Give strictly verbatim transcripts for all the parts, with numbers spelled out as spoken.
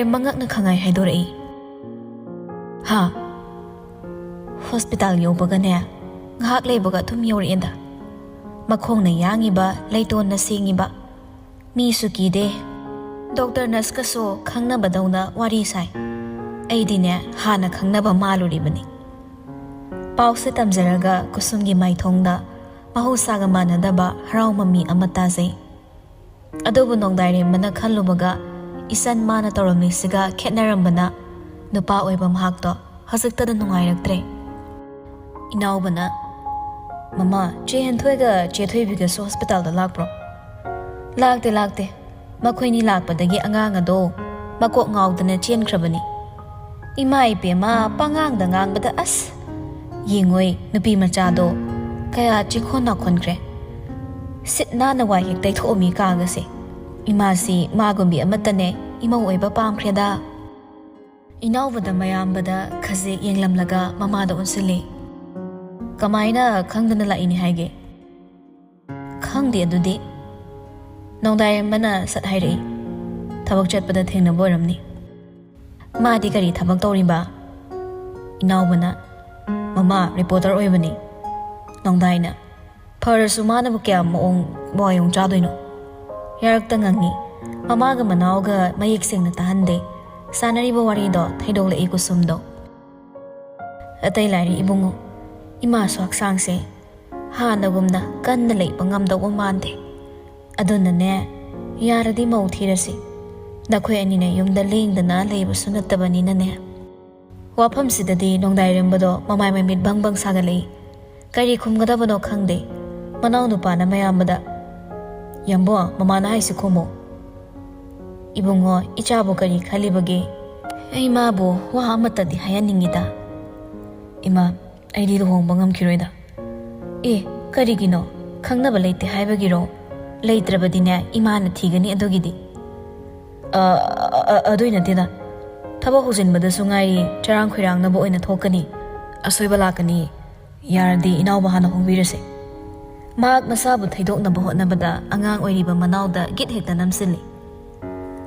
ꯃꯉꯛꯅ ꯈꯪꯉꯥꯏ ꯍꯥꯏꯗꯣꯔꯛꯏ꯫ ꯍꯥ? ꯍꯣꯁꯄꯤꯇꯥꯜ ꯌꯧꯕꯒꯅꯦ, ꯉꯥꯏꯍꯥꯛ ꯂꯩꯕꯒ ꯑꯗꯨꯝ ꯌꯧꯔꯛꯑꯦꯗ꯫ ꯃꯈꯣꯡꯅ ꯌꯥꯡꯉꯤꯕ, ꯂꯩꯇꯣꯟꯅ ꯁꯦꯡꯉꯤꯕ꯫ ꯃꯤꯁꯨ ꯀꯤꯗꯦ꯫ ꯗꯣꯛꯇꯔ ꯅꯔꯁꯀꯁꯨ ꯈꯪꯅꯕꯗꯧꯅ ꯋꯥꯔꯤ ꯁꯥꯏ꯫ ꯑꯩꯗꯤꯅꯦ, ꯍꯥꯟꯅ ꯈꯪꯅꯕ ꯃꯥꯜꯂꯨꯔꯤꯕꯅꯤ꯫ ꯄꯥꯎꯁꯦ ꯇꯝꯖꯔꯒ ꯀꯨꯁꯨꯝꯒꯤ ꯃꯥꯏꯊꯣꯡꯗ ꯃꯍꯧꯁꯥꯒ ꯃꯥꯟꯅꯗꯕ ꯍꯔꯥꯎ ꯃꯃꯤ ꯑꯃ ꯇꯥꯖꯩ꯫ ꯑꯗꯨꯕꯨ ꯅꯣꯡꯗꯥꯏꯔꯦꯝꯕꯅ ꯈꯜꯂꯨꯕꯒ ꯏꯆꯟ ꯃꯥꯅ ꯇꯧꯔꯝꯂꯤꯁꯤꯒ ꯈꯦꯠꯅꯔꯝꯕꯅ ꯅꯨꯄꯥ ꯑꯣꯏꯕ ꯃꯍꯥꯛꯇꯣ ꯍꯧꯖꯤꯛꯇꯗ ꯅꯨꯡꯉꯥꯏꯔꯛꯇ꯭ꯔꯦ꯫ ꯏꯅꯥꯎꯕꯅ, "ꯃꯃꯥ, ꯆꯦ ꯍꯦꯟꯊꯣꯏꯒ ꯆꯦ ꯊꯣꯏꯕꯤꯒꯁꯨ ꯍꯣꯁꯄꯤꯇꯥꯜꯗ ꯂꯥꯛꯄ꯭ꯔꯣ?" "ꯂꯥꯛꯇꯦ, ꯂꯥꯛꯇꯦ꯫ ꯃꯈꯣꯏꯅꯤ ꯂꯥꯛꯄꯗꯒꯤ ꯑꯉꯥꯡ ꯑꯗꯣ ꯃꯀꯣꯛ ꯉꯥꯎꯗꯅ ꯆꯦꯟꯈ꯭ꯔꯕꯅꯤ꯫ ꯏꯃꯥ ꯏꯄꯦꯝꯃ, ꯄꯉꯥꯡꯗ ꯉꯥꯡꯕꯗ ꯑꯁ! ꯌꯦꯡꯉꯣꯏ, ꯅꯨꯄꯤ ꯃꯆꯥꯗꯣ ꯀꯌꯥ ꯆꯤꯈꯣꯟ ꯅꯥꯈꯣꯟꯈ꯭ꯔꯦ꯫ ꯁꯤꯠ ꯅꯥꯟꯅ ꯋꯥꯏ ꯍꯦꯛ ꯇꯩꯊꯣꯛꯑꯝꯃꯤ ꯀꯥꯒꯁꯦ꯫ ꯏꯃꯥꯁꯤ ꯃꯥꯒꯨꯝꯕꯤ ꯑꯃꯠꯇꯅꯦ ꯏꯃꯧ ꯑꯣꯏꯕ ꯄꯥꯝꯈ꯭ꯔꯦꯗ"꯫ ꯏꯅꯥꯎꯕꯗ ꯃꯌꯥꯝꯕꯗ ꯈꯖꯤꯛ ꯌꯦꯡꯂꯝꯂꯒ ꯃꯃꯥꯗ ꯑꯣꯟꯁꯤꯜꯂꯤ꯫ "ꯀꯃꯥꯏꯅ ꯈꯪꯗꯅ ꯂꯥꯛꯏꯅꯤ ꯍꯥꯏꯒꯦ?" "ꯈꯪꯗꯦ ꯑꯗꯨꯗꯤ"꯫ ꯅꯣꯡꯗꯥꯏꯔꯦꯝꯕꯅ ꯁꯠ ꯍꯥꯏꯔꯛꯏ꯫ "ꯊꯕꯛ ꯆꯠꯄꯗ ꯊꯦꯡꯅꯕ ꯑꯣꯏꯔꯝꯅꯤ"꯫ "ꯃꯥꯗꯤ ꯀꯔꯤ ꯊꯕꯛ ꯇꯧꯔꯤꯕ?" ꯏꯅꯥꯎꯕꯅ, "ꯃꯃꯥ, ꯔꯤꯄꯣꯔꯇꯔ ꯑꯣꯏꯕꯅꯤ"꯫ ꯅꯣꯡꯗꯥꯏꯅ, "ꯐꯔꯁꯨ ꯃꯥꯅꯕꯨ ꯀꯌꯥꯝ ꯃꯑꯣꯡ ꯋꯥꯌꯣꯡ ꯆꯥꯗꯣꯏꯅꯣ?" ꯌꯥꯔꯛꯇ ꯉꯪꯉꯤ꯫ ꯃꯃꯥꯒ ꯃꯅꯥꯎꯒ ꯃꯌꯦꯛ ꯁꯦꯡꯅ ꯇꯥꯍꯟꯗꯦ꯫ ꯁꯥꯟꯅꯔꯤꯕ ꯋꯥꯔꯤꯗꯣ ꯊꯩꯗꯣꯛꯂꯛꯏ ꯀꯨꯁꯨꯝꯗꯣ꯫ "ꯑꯇꯩ ꯂꯥꯏꯔꯤ ꯏꯕꯨꯡꯉꯣ, ꯏꯃꯥꯁꯨ ꯍꯛꯆꯥꯡꯁꯦ ꯍꯥꯟꯅꯒꯨꯝꯅ ꯀꯟꯅ ꯂꯩꯕ ꯉꯝꯗꯧꯕ ꯃꯥꯟꯗꯦ꯫ ꯑꯗꯨꯅꯅꯦ, ꯌꯥꯔꯗꯤ ꯃꯧ ꯊꯤꯔꯁꯤ꯫ ꯅꯈꯣꯏ ꯑꯅꯤꯅ ꯌꯨꯝꯗ ꯂꯦꯡꯗꯅ ꯂꯩꯕꯁꯨ ꯅꯠꯇꯕꯅꯤꯅꯅꯦ"꯫ ꯋꯥꯐꯝꯁꯤꯗꯗꯤ ꯅꯣꯡꯗꯥꯏꯔꯦꯝꯕꯗꯣ ꯃꯃꯥꯏ ꯃꯃꯤꯠ ꯕꯪ ꯕꯪ ꯁꯥꯒꯠꯂꯛꯏ꯫ ꯀꯔꯤ ꯈꯨꯝꯒꯗꯕꯅꯣ ꯈꯪꯗꯦ꯫ ꯃꯅꯥꯎꯅꯨꯄꯥꯅ ꯃꯌꯥꯝꯕꯗ, "ꯌꯥꯝꯕꯣ, ꯃꯃꯥꯅ ꯍꯥꯏꯁꯤ ꯈꯨꯝꯃꯨ"꯫ "ꯏꯕꯨꯡꯉꯣ, ꯏꯆꯥꯕꯨ ꯀꯔꯤ ꯈꯜꯂꯤꯕꯒꯦ? ꯑꯩ ꯃꯥꯕꯨ ꯋꯥ ꯑꯃꯠꯇꯗꯤ ꯍꯥꯏꯍꯟꯅꯤꯡꯉꯤꯗ"꯫ "ꯏꯃꯥ, ꯑꯩꯗꯤ ꯂꯨꯍꯣꯡꯕ ꯉꯝꯈꯤꯔꯣꯏꯗ"꯫ "ꯑꯦ, ꯀꯔꯤꯒꯤꯅꯣ? ꯈꯪꯅꯕ ꯂꯩꯇꯦ ꯍꯥꯏꯕꯒꯤꯔꯣ? ꯂꯩꯇ꯭ꯔꯕꯗꯤꯅꯦ, ꯏꯃꯥꯅ ꯊꯤꯒꯅꯤ ꯑꯗꯨꯒꯤꯗꯤ"꯫ "ꯑ, ꯑ, ꯑ, ꯑꯗꯨꯏ ꯅꯠꯇꯦꯗ꯫ ꯊꯕꯛ ꯍꯧꯖꯤꯟꯕꯗꯁꯨ ꯉꯥꯏꯔꯤ, ꯆꯔꯥꯡ ꯈꯣꯏꯔꯥꯡꯅꯕ ꯑꯣꯏꯅ ꯊꯣꯛꯀꯅꯤ꯫ ꯑꯁꯣꯏꯕ ꯂꯥꯛꯀꯅꯤ꯫ ꯌꯥꯔꯗꯤ ꯏꯅꯥꯎꯕ ꯍꯥꯟꯅ ꯍꯣꯡꯕꯤꯔꯁꯦ"꯫ ꯃꯍꯥꯛ ꯃꯁꯥꯕꯨ ꯊꯩꯗꯣꯛꯅꯕ ꯍꯣꯠꯅꯕꯗ ꯑꯉꯥꯡ ꯑꯣꯏꯔꯤꯕ ꯃꯅꯥꯎꯗ ꯒꯤꯠ ꯍꯦꯛꯇ ꯅꯝꯁꯤꯜꯂꯤ꯫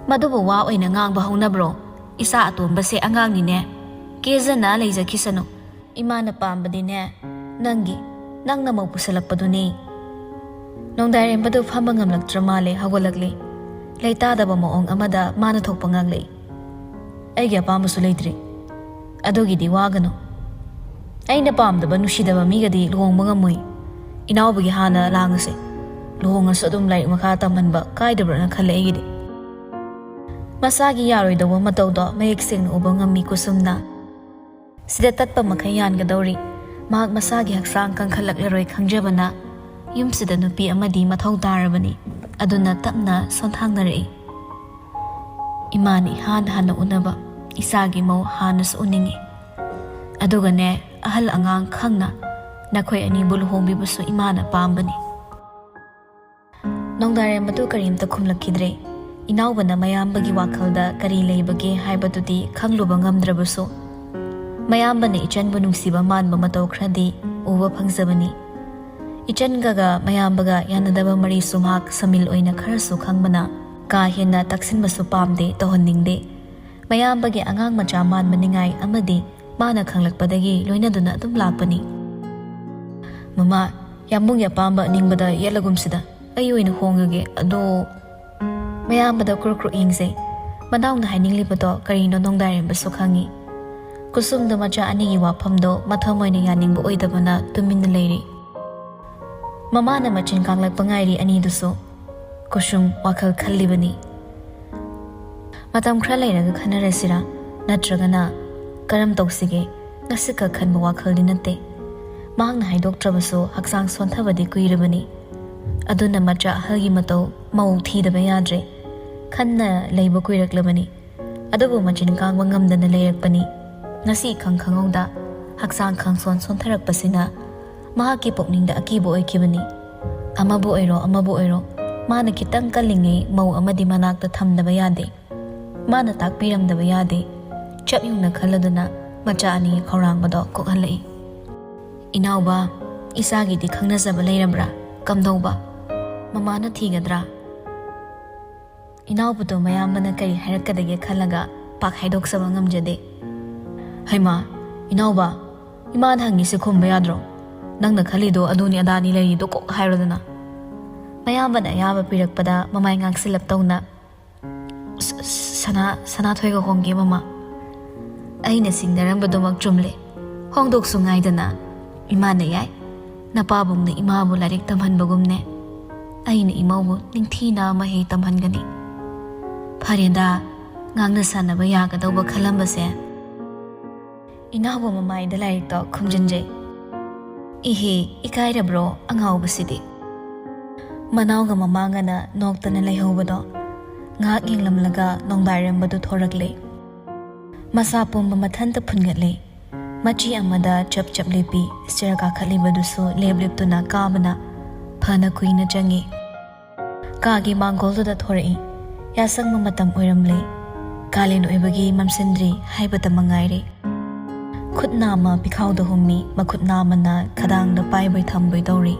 "ꯃꯗꯨꯕꯨ ꯋꯥ ꯑꯣꯏꯅ ꯉꯥꯡꯕ ꯍꯧꯅꯕ꯭ꯔꯣ? ꯏꯆꯥ ꯑꯇꯣꯝꯕꯁꯦ ꯑꯉꯥꯡꯅꯤꯅꯦ꯫ ꯀꯦꯖꯅ ꯂꯩꯖꯈꯤꯁꯅꯨ꯫ ꯏꯃꯥꯅ ꯄꯥꯝꯕꯗꯤꯅꯦ, ꯅꯪꯒꯤ, ꯅꯪꯅ ꯃꯧ ꯄꯨꯁꯜꯂꯛꯄꯗꯨꯅꯤ"꯫ ꯅꯣꯡꯗꯥꯏꯔꯦꯝꯕꯗꯨ ꯐꯝꯕ ꯉꯝꯂꯛꯇ꯭ꯔ ꯃꯥꯜꯂꯦ, ꯍꯧꯒꯠꯂꯛꯂꯦ꯫ ꯂꯩꯇꯥꯗꯕ ꯃꯑꯣꯡ ꯑꯃꯗ ꯃꯥꯅ ꯊꯣꯛꯄ ꯉꯥꯡꯂꯛꯏ꯫ "ꯑꯩꯒꯤ ꯑꯄꯥꯝꯕꯁꯨ ꯂꯩꯇ꯭ꯔꯤ꯫ ꯑꯗꯨꯒꯤꯗꯤ ꯋꯥꯒꯅꯨ꯫ ꯑꯩꯅ ꯄꯥꯝꯗꯕ, ꯅꯨꯡꯁꯤꯗꯕ ꯃꯤꯒꯗꯤ ꯂꯨꯍꯣꯡꯕ ꯉꯝꯃꯣꯏ꯫ ꯏꯅꯥꯎꯕꯒꯤ ꯍꯥꯟꯅ ꯂꯥꯡꯉꯁꯦ꯫ ꯂꯨꯍꯣꯡꯉꯁꯨ ꯑꯗꯨꯝ ꯂꯥꯏꯔꯤꯛ ꯃꯈꯥ ꯇꯝꯍꯟꯕ ꯀꯥꯏꯗꯕ꯭ꯔꯅ ꯈꯜꯂꯦ ꯑꯩꯒꯤꯗꯤ"꯫ ꯃꯁꯥꯒꯤ ꯌꯥꯔꯣꯏꯗꯧꯕ ꯃꯇꯧꯗꯣ ꯃꯌꯦꯛ ꯁꯦꯡꯅ ꯎꯕ ꯉꯝꯃꯤ ꯀꯨꯁꯨꯝꯅ꯫ ꯁꯤꯗ ꯇꯠꯄ ꯃꯈꯩ ꯌꯥꯟꯒꯗꯧꯔꯤ꯫ ꯃꯍꯥꯛ ꯃꯁꯥꯒꯤ ꯍꯛꯆꯥꯡ ꯀꯟꯈꯠꯂꯛꯂꯔꯣꯏ ꯈꯪꯖꯕꯅ ꯌꯨꯝꯁꯤꯗ ꯅꯨꯄꯤ ꯑꯃꯗꯤ ꯃꯊꯧ ꯇꯥꯔꯕꯅꯤ꯫ ꯑꯗꯨꯅ ꯇꯞꯅ ꯁꯣꯟꯊꯥꯡꯅꯔꯛꯏ꯫ "ꯏꯃꯥꯅ ꯏꯍꯥꯟ ꯍꯥꯟꯅ ꯎꯅꯕ ꯏꯆꯥꯒꯤ ꯃꯧ ꯍꯥꯟꯅꯁꯨ ꯎꯅꯤꯡꯏ꯫ ꯑꯗꯨꯒꯅꯦ, ꯑꯍꯜ ꯑꯉꯥꯡ ꯈꯪꯅ ꯅꯈꯣꯏ ꯑꯅꯤꯕꯨ ꯂꯨꯍꯣꯡꯕꯤꯕꯁꯨ ꯏꯃꯥꯅ ꯄꯥꯝꯕꯅꯤ"꯫ ꯅꯣꯡꯗꯥꯏꯔꯦꯝꯕꯗꯨ ꯀꯔꯤꯝꯇ ꯈꯨꯝꯂꯛꯈꯤꯗ꯭ꯔꯦ꯫ ꯏꯅꯥꯎꯕꯅ ꯃꯌꯥꯝꯕꯒꯤ ꯋꯥꯈꯜꯗ ꯀꯔꯤ ꯂꯩꯕꯒꯦ ꯍꯥꯏꯕꯗꯨꯗꯤ ꯈꯪꯂꯨꯕ ꯉꯝꯗ꯭ꯔꯕꯁꯨ, ꯃꯌꯥꯝꯕꯅ ꯏꯆꯟꯕꯨ ꯅꯨꯡꯁꯤꯕ ꯃꯥꯟꯕ ꯃꯇꯧ ꯈꯔꯗꯤ ꯎꯕ ꯐꯪꯖꯕꯅꯤ꯫ ꯏꯆꯟꯒꯒ ꯃꯌꯥꯝꯕꯒ ꯌꯥꯅꯗꯕ ꯃꯔꯤꯁꯨ ꯃꯍꯥꯛ ꯁꯃꯤꯜ ꯑꯣꯏꯅ ꯈꯔꯁꯨ ꯈꯪꯕꯅ, ꯀꯥ ꯍꯦꯟꯅ ꯇꯛꯁꯤꯟꯕꯁꯨ ꯄꯥꯝꯗꯦ, ꯇꯧꯍꯟꯅꯤꯡꯗꯦ꯫ ꯃꯌꯥꯝꯕꯒꯤ ꯑꯉꯥꯡ ꯃꯆꯥ ꯃꯥꯟꯕ ꯅꯤꯡꯉꯥꯏ ꯑꯃꯗꯤ ꯃꯥꯅ ꯈꯪꯂꯛꯄꯗꯒꯤ ꯂꯣꯏꯅꯗꯨꯅ ꯑꯗꯨꯝ ꯂꯥꯛꯄꯅꯤ꯫ "ꯃꯃꯥ, ꯌꯥꯝꯕꯨꯡꯒꯤ ꯑꯄꯥꯝꯕ ꯑꯅꯤꯡꯕꯗ ꯌꯦꯠꯂꯒꯨꯝꯁꯤꯗ꯫ ꯑꯩ ꯑꯣꯏꯅ ꯍꯣꯡꯉꯒꯦ꯫ ꯑꯗꯣ"꯫ ꯃꯌꯥꯝꯕꯗ ꯀ꯭ꯔꯨꯛ ꯀ꯭ꯔꯨꯛ ꯌꯦꯡꯖꯩ꯫ ꯃꯅꯥꯎꯅ ꯍꯥꯏꯅꯤꯡꯂꯤꯕꯗꯣ ꯀꯔꯤꯅꯣ ꯅꯣꯡꯗꯥꯏꯔꯦꯝꯕꯁꯨ ꯈꯪꯏ꯫ ꯀꯨꯁꯨꯝꯗ ꯃꯆꯥ ꯑꯅꯤꯒꯤ ꯋꯥꯐꯝꯗꯣ ꯃꯊꯃꯣꯏꯅ ꯌꯥꯅꯤꯡꯕ ꯑꯣꯏꯗꯕꯅ ꯇꯨꯃꯤꯟꯅ ꯂꯩꯔꯤ꯫ ꯃꯃꯥꯅ ꯃꯆꯤꯟ ꯀꯥꯡꯂꯛꯄ ꯉꯥꯏꯔꯤ ꯑꯅꯤꯗꯨꯁꯨ꯫ ꯀꯨꯁꯨꯝ ꯋꯥꯈꯜ ꯈꯜꯂꯤꯕꯅꯤ꯫ "ꯃꯇꯝ ꯈꯔ ꯂꯩꯔꯒ ꯈꯟꯅꯔꯁꯤꯔꯥ? ꯅꯠꯇ꯭ꯔꯒꯅ ꯀꯔꯝ ꯇꯧꯁꯤꯒꯦ? ꯉꯁꯤꯈꯛ ꯈꯟꯕ ꯋꯥꯈꯜꯗꯤ ꯅꯠꯇꯦ"꯫ ꯃꯍꯥꯛꯅ ꯍꯥꯏꯗꯣꯛꯇ꯭ꯔꯕꯁꯨ ꯍꯛꯆꯥꯡ ꯁꯣꯟꯊꯕꯗꯤ ꯀꯨꯏꯔꯕꯅꯤ꯫ ꯑꯗꯨꯅ ꯃꯆꯥ ꯑꯍꯜꯒꯤ ꯃꯇꯧ ꯃꯧ ꯊꯤꯗꯕ ꯌꯥꯗ꯭ꯔꯦ꯫ ꯈꯟꯅ ꯂꯩꯕ ꯀꯨꯏꯔꯛꯂꯕꯅꯤ꯫ ꯑꯗꯨꯕꯨ ꯃꯆꯤꯟ ꯀꯥꯡꯕ ꯉꯝꯗꯅ ꯂꯩꯔꯛꯄꯅꯤ꯫ ꯉꯁꯤ ꯏꯈꯪ ꯈꯪꯍꯧꯗ ꯍꯛꯆꯥꯡ ꯈꯪꯁꯣꯟ ꯁꯣꯟꯊꯔꯛꯄꯁꯤꯅ ꯃꯍꯥꯛꯀꯤ ꯄꯨꯛꯅꯤꯡꯗ ꯑꯀꯤꯕ ꯑꯣꯏꯈꯤꯕꯅꯤ꯫ ꯑꯃꯕꯨ ꯑꯣꯏꯔꯣ, ꯑꯃꯕꯨ ꯑꯣꯏꯔꯣ, ꯃꯥꯅ ꯈꯤꯇꯪ ꯀꯜꯂꯤꯉꯩ ꯃꯧ ꯑꯃꯗꯤ ꯃꯅꯥꯛꯇ ꯊꯝꯗꯕ ꯌꯥꯗꯦ꯫ ꯃꯥꯅ ꯇꯥꯛꯄꯤꯔꯝꯗꯕ ꯌꯥꯗꯦ꯫ ꯆꯞ ꯌꯨꯡꯅ ꯈꯜꯂꯗꯨꯅ ꯃꯆꯥ ꯑꯅꯤꯒꯤ ꯈꯧꯔꯥꯡꯕꯗꯣ ꯀꯣꯛꯍꯜꯂꯛꯏ꯫ "ꯏꯅꯥꯎꯕ, ꯏꯆꯥꯒꯤꯗꯤ ꯈꯪꯅꯖꯕ ꯂꯩꯔꯕ꯭ꯔꯥ? ꯀꯝꯗꯧꯕ? ꯃꯃꯥꯅ ꯊꯤꯒꯗ꯭ꯔꯥ?" ꯏꯅꯥꯎꯕꯗꯣ ꯃꯌꯥꯝꯕꯅ ꯀꯔꯤ ꯍꯥꯏꯔꯛꯀꯗꯒꯦ ꯈꯜꯂꯒ ꯄꯥꯛ ꯍꯥꯏꯗꯣꯛꯆꯕ ꯉꯝꯖꯗꯦ꯫ "ꯍꯩꯃꯥ, ꯏꯅꯥꯎꯕ, ꯏꯃꯥꯅ ꯍꯪꯉꯤꯁꯦ ꯈꯨꯝꯕ ꯌꯥꯗ꯭ꯔꯣ? ꯅꯪꯅ ꯈꯜꯂꯤꯗꯣ ꯑꯗꯨꯅꯤ ꯑꯗꯥꯅꯤ ꯂꯩꯔꯤꯗꯣ ꯀꯣꯛ ꯍꯥꯏꯔꯣꯗꯅ꯫" ꯃꯌꯥꯝꯕꯅ ꯑꯌꯥꯕ ꯄꯤꯔꯛꯄꯗ ꯃꯃꯥꯏ ꯉꯥꯡꯁꯤꯜꯂꯞ ꯇꯧꯅ, "ꯁ-, ꯁ-, ꯁꯅꯥ-, ꯁꯅꯥꯊꯣꯏꯒ ꯍꯣꯡꯒꯦ, ꯃꯃꯥ꯫" ꯑꯩꯅ ꯆꯤꯡꯅꯔꯝꯕꯗꯨꯃꯛ ꯆꯨꯝꯂꯦ꯫ ꯍꯣꯡꯗꯣꯛꯁꯨ ꯉꯥꯏꯗꯅ꯫ ꯏꯃꯥꯅ ꯌꯥꯏ꯫ ꯅꯄꯥꯕꯨꯡꯅ ꯏꯃꯥꯕꯨ ꯂꯥꯏꯔꯤꯛ ꯇꯝꯍꯟꯕꯒꯨꯝꯅꯦ, ꯑꯩꯅ ꯏꯃꯧꯕꯨ ꯅꯤꯡꯊꯤꯅ ꯃꯍꯩ ꯇꯝꯍꯟꯒꯅꯤ꯫ ꯐꯔꯦꯗ, ꯉꯥꯡꯅ ꯁꯥꯟꯅꯕ ꯌꯥꯒꯗꯧꯕ ꯈꯜꯂꯝꯕꯁꯦ꯫ ꯏꯅꯥꯎꯕ ꯃꯃꯥꯏꯗ ꯂꯥꯏꯔꯤꯛꯇꯣ ꯈꯨꯝꯖꯤꯟꯖꯩ꯫ "ꯏꯍꯦ, ꯏꯀꯥꯏꯔꯕ꯭ꯔꯣ ꯑꯉꯥꯎꯕꯁꯤꯗꯤ?" ꯃꯅꯥꯎꯒ ꯃꯃꯥꯒꯅ ꯅꯣꯛꯇꯅ ꯂꯩꯍꯧꯕꯗꯣ ꯉꯥꯏꯍꯥꯛ ꯌꯦꯡꯂꯝꯂꯒ ꯅꯣꯡꯗꯥꯏꯔꯝꯕꯗꯨ ꯊꯣꯔꯛꯂꯦ꯫ ꯃꯁꯥ ꯄꯨꯝꯕ ꯃꯊꯟꯇ ꯐꯨꯟꯒꯠꯂꯦ꯫ ꯃꯆꯤ ꯑꯃꯗ ꯆꯞ ꯆꯞ ꯂꯦꯞꯄꯤ꯫ ꯁ꯭ꯇꯦꯌꯔ ꯀꯥꯈꯠꯂꯤꯕꯗꯨꯁꯨ ꯂꯦꯞ ꯂꯦꯞꯇꯨꯅ ꯀꯥꯕꯅ ꯐꯅ ꯀꯨꯏꯅ ꯆꯪꯉꯤ꯫ ꯀꯥꯒꯤ ꯃꯥꯡꯒꯣꯜꯗꯨꯗ ꯊꯣꯔꯛꯏ꯫ ꯌꯥꯁꯪꯕ ꯃꯇꯝ ꯑꯣꯏꯔꯝꯂꯦ꯫ ꯀꯥꯂꯦꯟ ꯑꯣꯏꯕꯒꯤ ꯃꯝꯁꯤꯟꯗ꯭ꯔꯤ ꯍꯥꯏꯕꯇ ꯃꯉꯥꯏꯔꯦ꯫ ꯈꯨꯠ ꯅꯥꯝꯃ ꯄꯤꯈꯥꯎꯗ ꯍꯨꯝꯃꯤ, ꯃꯈꯨꯠ ꯅꯥꯝꯃꯅ ꯈꯗꯥꯡꯗ ꯄꯥꯏꯕꯣꯏ ꯊꯝꯕꯣꯏ ꯇꯧꯔꯤ꯫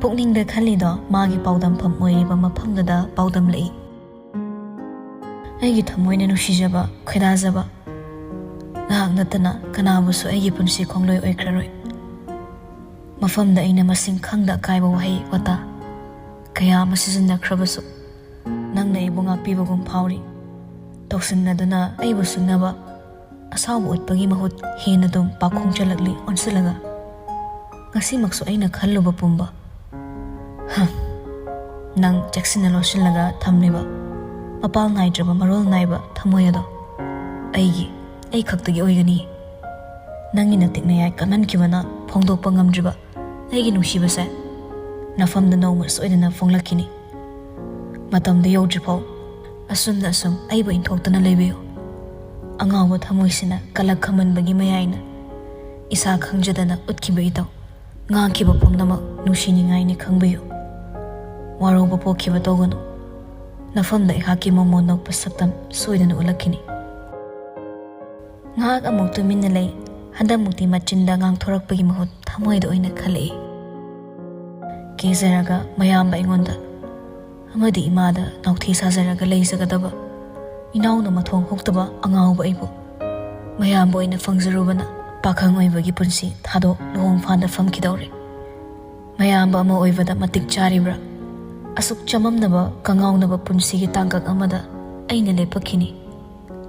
ꯄꯨꯛꯅꯤꯡꯗ ꯈꯜꯂꯤꯗꯣ ꯃꯥꯒꯤ ꯄꯥꯎꯗꯝꯐꯝ ꯑꯣꯏꯔꯤꯕ ꯃꯐꯝꯗꯨꯗ ꯄꯥꯎꯗꯝꯂꯛꯏ꯫ ꯑꯩꯒꯤ ꯊꯃꯣꯏꯅ ꯅꯨꯡꯁꯤꯖꯕ, ꯈꯣꯏꯗꯥꯖꯕ, ꯅꯍꯥꯛ ꯅꯠꯇꯅ ꯀꯅꯥꯕꯨꯁꯨ ꯑꯩꯒꯤ ꯄꯨꯟꯁꯤ ꯈꯣꯡꯂꯣꯏ ꯑꯣꯏꯈ꯭ꯔꯔꯣꯏ꯫ ꯃꯐꯝꯗ ꯑꯩꯅ ꯃꯁꯤꯡ ꯈꯪꯗ ꯑꯀꯥꯏꯕ ꯋꯥꯍꯩ ꯋꯥꯇꯥ ꯀꯌꯥ ꯑꯃ ꯁꯤꯖꯤꯟꯅꯈ꯭ꯔꯕꯁꯨ, ꯅꯪꯅ ꯑꯩꯕꯨ ꯉꯥꯛꯄꯤꯕꯒꯨꯝ ꯐꯥꯎꯔꯤ꯫ ꯇꯧꯁꯤꯟꯅꯗꯨꯅ ꯑꯩꯕꯨ ꯁꯨꯡꯅꯕ ꯑꯁꯥꯎꯕ ꯎꯠꯄꯒꯤ ꯃꯍꯨꯠ ꯍꯦꯟꯅ ꯑꯗꯨꯝ ꯄꯥꯈꯣꯡ ꯆꯜꯂꯛꯂꯤ ꯑꯣꯟꯁꯤꯜꯂꯒ꯫ ꯉꯁꯤꯃꯛꯁꯨ ꯑꯩꯅ ꯈꯜꯂꯨꯕ ꯄꯨꯝꯕ, ꯍ, ꯅꯪ ꯆꯦꯛꯁꯤꯟꯅ ꯂꯣꯠꯁꯤꯜꯂꯒ ꯊꯝꯂꯤꯕ ꯃꯄꯥꯜ ꯅꯥꯏꯗ꯭ꯔꯕ ꯃꯔꯣꯜ ꯅꯥꯏꯕ ꯊꯃꯣꯏ ꯑꯗꯣ ꯑꯩꯒꯤ, ꯑꯩ ꯈꯛꯇꯒꯤ ꯑꯣꯏꯒꯅꯤ꯫ ꯅꯪꯒꯤ ꯅꯇꯤꯛ ꯅꯌꯥꯏ ꯀꯟꯃꯟꯈꯤꯕꯅ ꯐꯣꯡꯗꯣꯛꯄ ꯉꯝꯗ꯭ꯔꯤꯕ ꯑꯩꯒꯤ ꯅꯨꯡꯁꯤꯕꯁꯦ ꯅꯐꯝꯗ ꯅꯣꯡꯃ ꯁꯣꯏꯗꯅ ꯐꯣꯡꯂꯛꯈꯤꯅꯤ꯫ ꯃꯇꯝꯗꯨ ꯌꯧꯗ꯭ꯔꯤꯐꯥꯎ ꯑꯁꯨꯝꯅ ꯑꯁꯨꯝ ꯑꯩꯕꯨ ꯏꯟꯊꯣꯛꯇꯨꯅ ꯂꯩꯕꯤꯌꯨ꯫ ꯑꯉꯥꯎꯕ ꯊꯃꯣꯏꯁꯤꯅ ꯀꯂꯛ ꯈꯝꯃꯟꯕꯒꯤ ꯃꯌꯥꯏꯅ ꯏꯁꯥ ꯈꯪꯖꯗꯅ ꯎꯠꯈꯤꯕ ꯏꯊꯧ, ꯉꯥꯡꯈꯤꯕ ꯄꯨꯝꯅꯃꯛ ꯅꯨꯡꯁꯤꯅꯤꯡꯉꯥꯏꯅꯤ ꯈꯪꯕꯤꯌꯨ꯫ ꯋꯥꯔꯧꯕ ꯄꯣꯛꯈꯤꯕ ꯇꯧꯒꯅꯨ꯫ ꯅꯐꯝꯗ ꯑꯩꯍꯥꯛꯀꯤ ꯃꯃꯣꯟ ꯅꯣꯛꯄ ꯁꯛꯇꯝ ꯁꯣꯏꯗꯅ ꯎꯠꯂꯛꯈꯤꯅꯤ꯫ ꯉꯥꯏꯍꯥꯛ ꯑꯃꯨꯛ ꯇꯨꯃꯤꯟꯅ ꯂꯩ꯫ ꯍꯟꯗꯛꯃꯨꯛꯇꯤ ꯃꯆꯤꯟꯗ ꯉꯥꯡꯊꯣꯔꯛꯄꯒꯤ ꯃꯍꯨꯠ ꯊꯃꯣꯏꯗ ꯑꯣꯏꯅ ꯈꯜꯂꯛꯏ꯫ ꯀꯦꯖꯔꯒ ꯃꯌꯥꯝꯕ ꯑꯩꯉꯣꯟꯗ, ꯑꯃꯗꯤ ꯏꯃꯥꯗ ꯅꯥꯎꯊꯤ ꯁꯥꯖꯔꯒ ꯂꯩꯖꯒꯗꯕ, ꯏꯅꯥꯎꯅ ꯃꯊꯣꯡ ꯍꯨꯛꯇꯕ ꯑꯉꯥꯎꯕ ꯑꯩꯕꯨ ꯃꯌꯥꯝꯕ ꯑꯣꯏꯅ ꯐꯪꯖꯔꯨꯕꯅ ꯄꯥꯈꯪ ꯑꯣꯏꯕꯒꯤ ꯄꯨꯟꯁꯤ ꯊꯥꯗꯣꯛ ꯂꯨꯍꯣꯡꯐꯥꯟꯗ ꯐꯝꯈꯤꯗꯧꯔꯦ꯫ ꯃꯌꯥꯝꯕ ꯑꯃ ꯑꯣꯏꯕꯗ ꯃꯇꯤꯛ ꯆꯥꯔꯤꯕ꯭ꯔꯥ? ꯑꯁꯨꯛ ꯆꯃꯝꯅꯕ, ꯀꯉꯥꯎꯅꯕ ꯄꯨꯟꯁꯤꯒꯤ ꯇꯥꯡꯀꯛ ꯑꯃꯗ ꯑꯩꯅ ꯂꯦꯞꯄꯛꯈꯤꯅꯤ꯫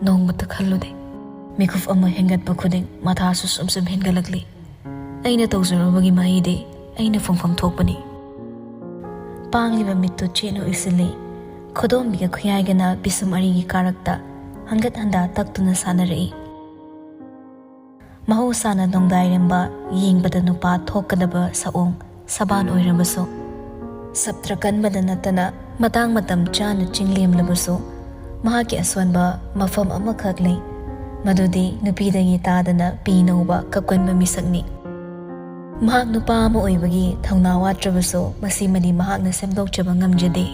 ꯅꯣꯡꯃꯇ ꯈꯜꯂꯨꯗꯦ꯫ ꯃꯤꯀꯨꯞ ꯑꯃ ꯍꯦꯟꯒꯠꯄ ꯈꯨꯗꯤꯡ ꯃꯊꯥꯁꯨ ꯁꯨꯝ ꯁꯨꯝ ꯍꯦꯟꯒꯠꯂꯛꯂꯤ꯫ ꯑꯩꯅ ꯇꯧꯖꯔꯨꯕꯒꯤ ꯃꯍꯩꯗꯤ ꯑꯩꯅ ꯐꯪꯐꯝ ꯊꯣꯛꯄꯅꯤ꯫ ꯄꯥꯡꯂꯤꯕ ꯃꯤꯠꯇꯨ ꯆꯦꯠꯅ ꯎꯏꯁꯤꯜꯂꯤ꯫ ꯈꯨꯗꯣꯝꯕꯤꯒ ꯈꯨꯌꯥꯏꯒꯅ ꯄꯤꯁꯨꯝ ꯑꯔꯤꯒꯤ ꯀꯥꯔꯛꯇ ꯍꯟꯒꯠ ꯍꯟꯗꯥ ꯇꯛꯇꯨꯅ ꯁꯥꯟꯅꯔꯛꯏ꯫ ꯃꯍꯧꯁꯥꯅ ꯅꯣꯡꯗꯥꯏꯔꯦꯝꯕ, ꯌꯦꯡꯕꯗ ꯅꯨꯄꯥ ꯊꯣꯛꯀꯗꯕ ꯁꯛꯑꯣꯡ ꯁꯕꯥꯟ ꯑꯣꯏꯔꯕꯁꯨ, ꯁꯞꯇ꯭ꯔ ꯀꯟꯕꯗ ꯅꯠꯇꯅ ꯃꯇꯥꯡ ꯃꯇꯝ ꯆꯥꯅ ꯆꯤꯡ ꯂꯦꯝꯂꯕꯁꯨ, ꯃꯍꯥꯛꯀꯤ ꯑꯁꯣꯟꯕ ꯃꯐꯝ ꯑꯃꯈꯛ ꯂꯩ, ꯃꯗꯨꯗꯤ ꯅꯨꯄꯤꯗꯒꯤ ꯇꯥꯗꯅ ꯄꯤ ꯅꯧꯕ ꯀꯞꯀꯟꯕ ꯃꯤꯁꯛꯅꯤ꯫ ꯃꯍꯥꯛ ꯅꯨꯄꯥ ꯑꯃ ꯑꯣꯏꯕꯒꯤ ꯊꯧꯅꯥ ꯋꯥꯠꯇ꯭ꯔꯕꯁꯨ, ꯃꯁꯤꯃꯗꯤ ꯃꯍꯥꯛꯅ ꯁꯦꯝꯗꯣꯛꯆꯕ ꯉꯝꯖꯗꯦ꯫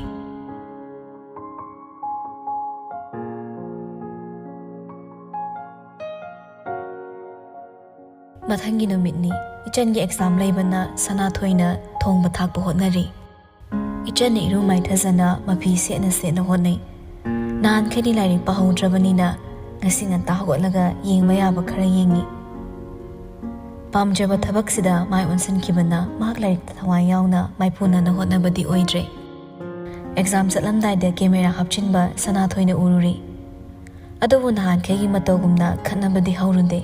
ꯃꯊꯪꯒꯤ ꯅꯨꯃꯤꯠꯅꯤ꯫ ꯏꯆꯟꯒꯤ ꯑꯦꯛꯖꯥꯝ ꯂꯩꯕꯅ ꯁꯅꯥꯊꯣꯏꯅ ꯊꯣꯡꯕ ꯊꯥꯛꯄ ꯍꯣꯠꯅꯔꯤ꯫ ꯏꯆꯟꯅ ꯏꯔꯨ ꯃꯥꯏꯊꯖꯅ ꯃꯐꯤ ꯁꯦꯠꯅ ꯁꯦꯠꯅ ꯍꯣꯠꯅꯩ꯫ ꯅꯍꯥꯟꯈꯩꯗꯤ ꯂꯥꯏꯔꯤꯛ ꯄꯥꯍꯧꯗ꯭ꯔꯕꯅꯤꯅ ꯉꯁꯤ ꯉꯟꯇꯥ ꯍꯧꯒꯠꯂꯒ ꯌꯦꯡꯕ ꯌꯥꯕ ꯈꯔ ꯌꯦꯡꯉꯤ꯫ ꯄꯥꯝꯖꯕ ꯊꯕꯛꯁꯤꯗ ꯃꯥꯏ ꯑꯣꯟꯁꯤꯟꯈꯤꯕꯅ ꯃꯍꯥꯛ ꯂꯥꯏꯔꯤꯛꯇ ꯊꯋꯥꯏ ꯌꯥꯎꯅ ꯃꯥꯏꯄꯨꯅꯅ ꯍꯣꯠꯅꯕꯗꯤ ꯑꯣꯏꯗ꯭ꯔꯦ꯫ ꯑꯦꯛꯖꯥꯝ ꯆꯠꯂꯝꯗꯥꯏꯗ ꯀꯦꯃꯦꯔꯥ ꯍꯥꯞꯆꯤꯟꯕ ꯁꯅꯥꯊꯣꯏꯅ ꯎꯔꯨꯔꯦ꯫ ꯑꯗꯨꯕꯨ ꯅꯍꯥꯟꯈꯩꯒꯤ ꯃꯇꯧꯒꯨꯝꯅ ꯈꯠꯅꯕꯗꯤ ꯍꯧꯔꯨꯗꯦ꯫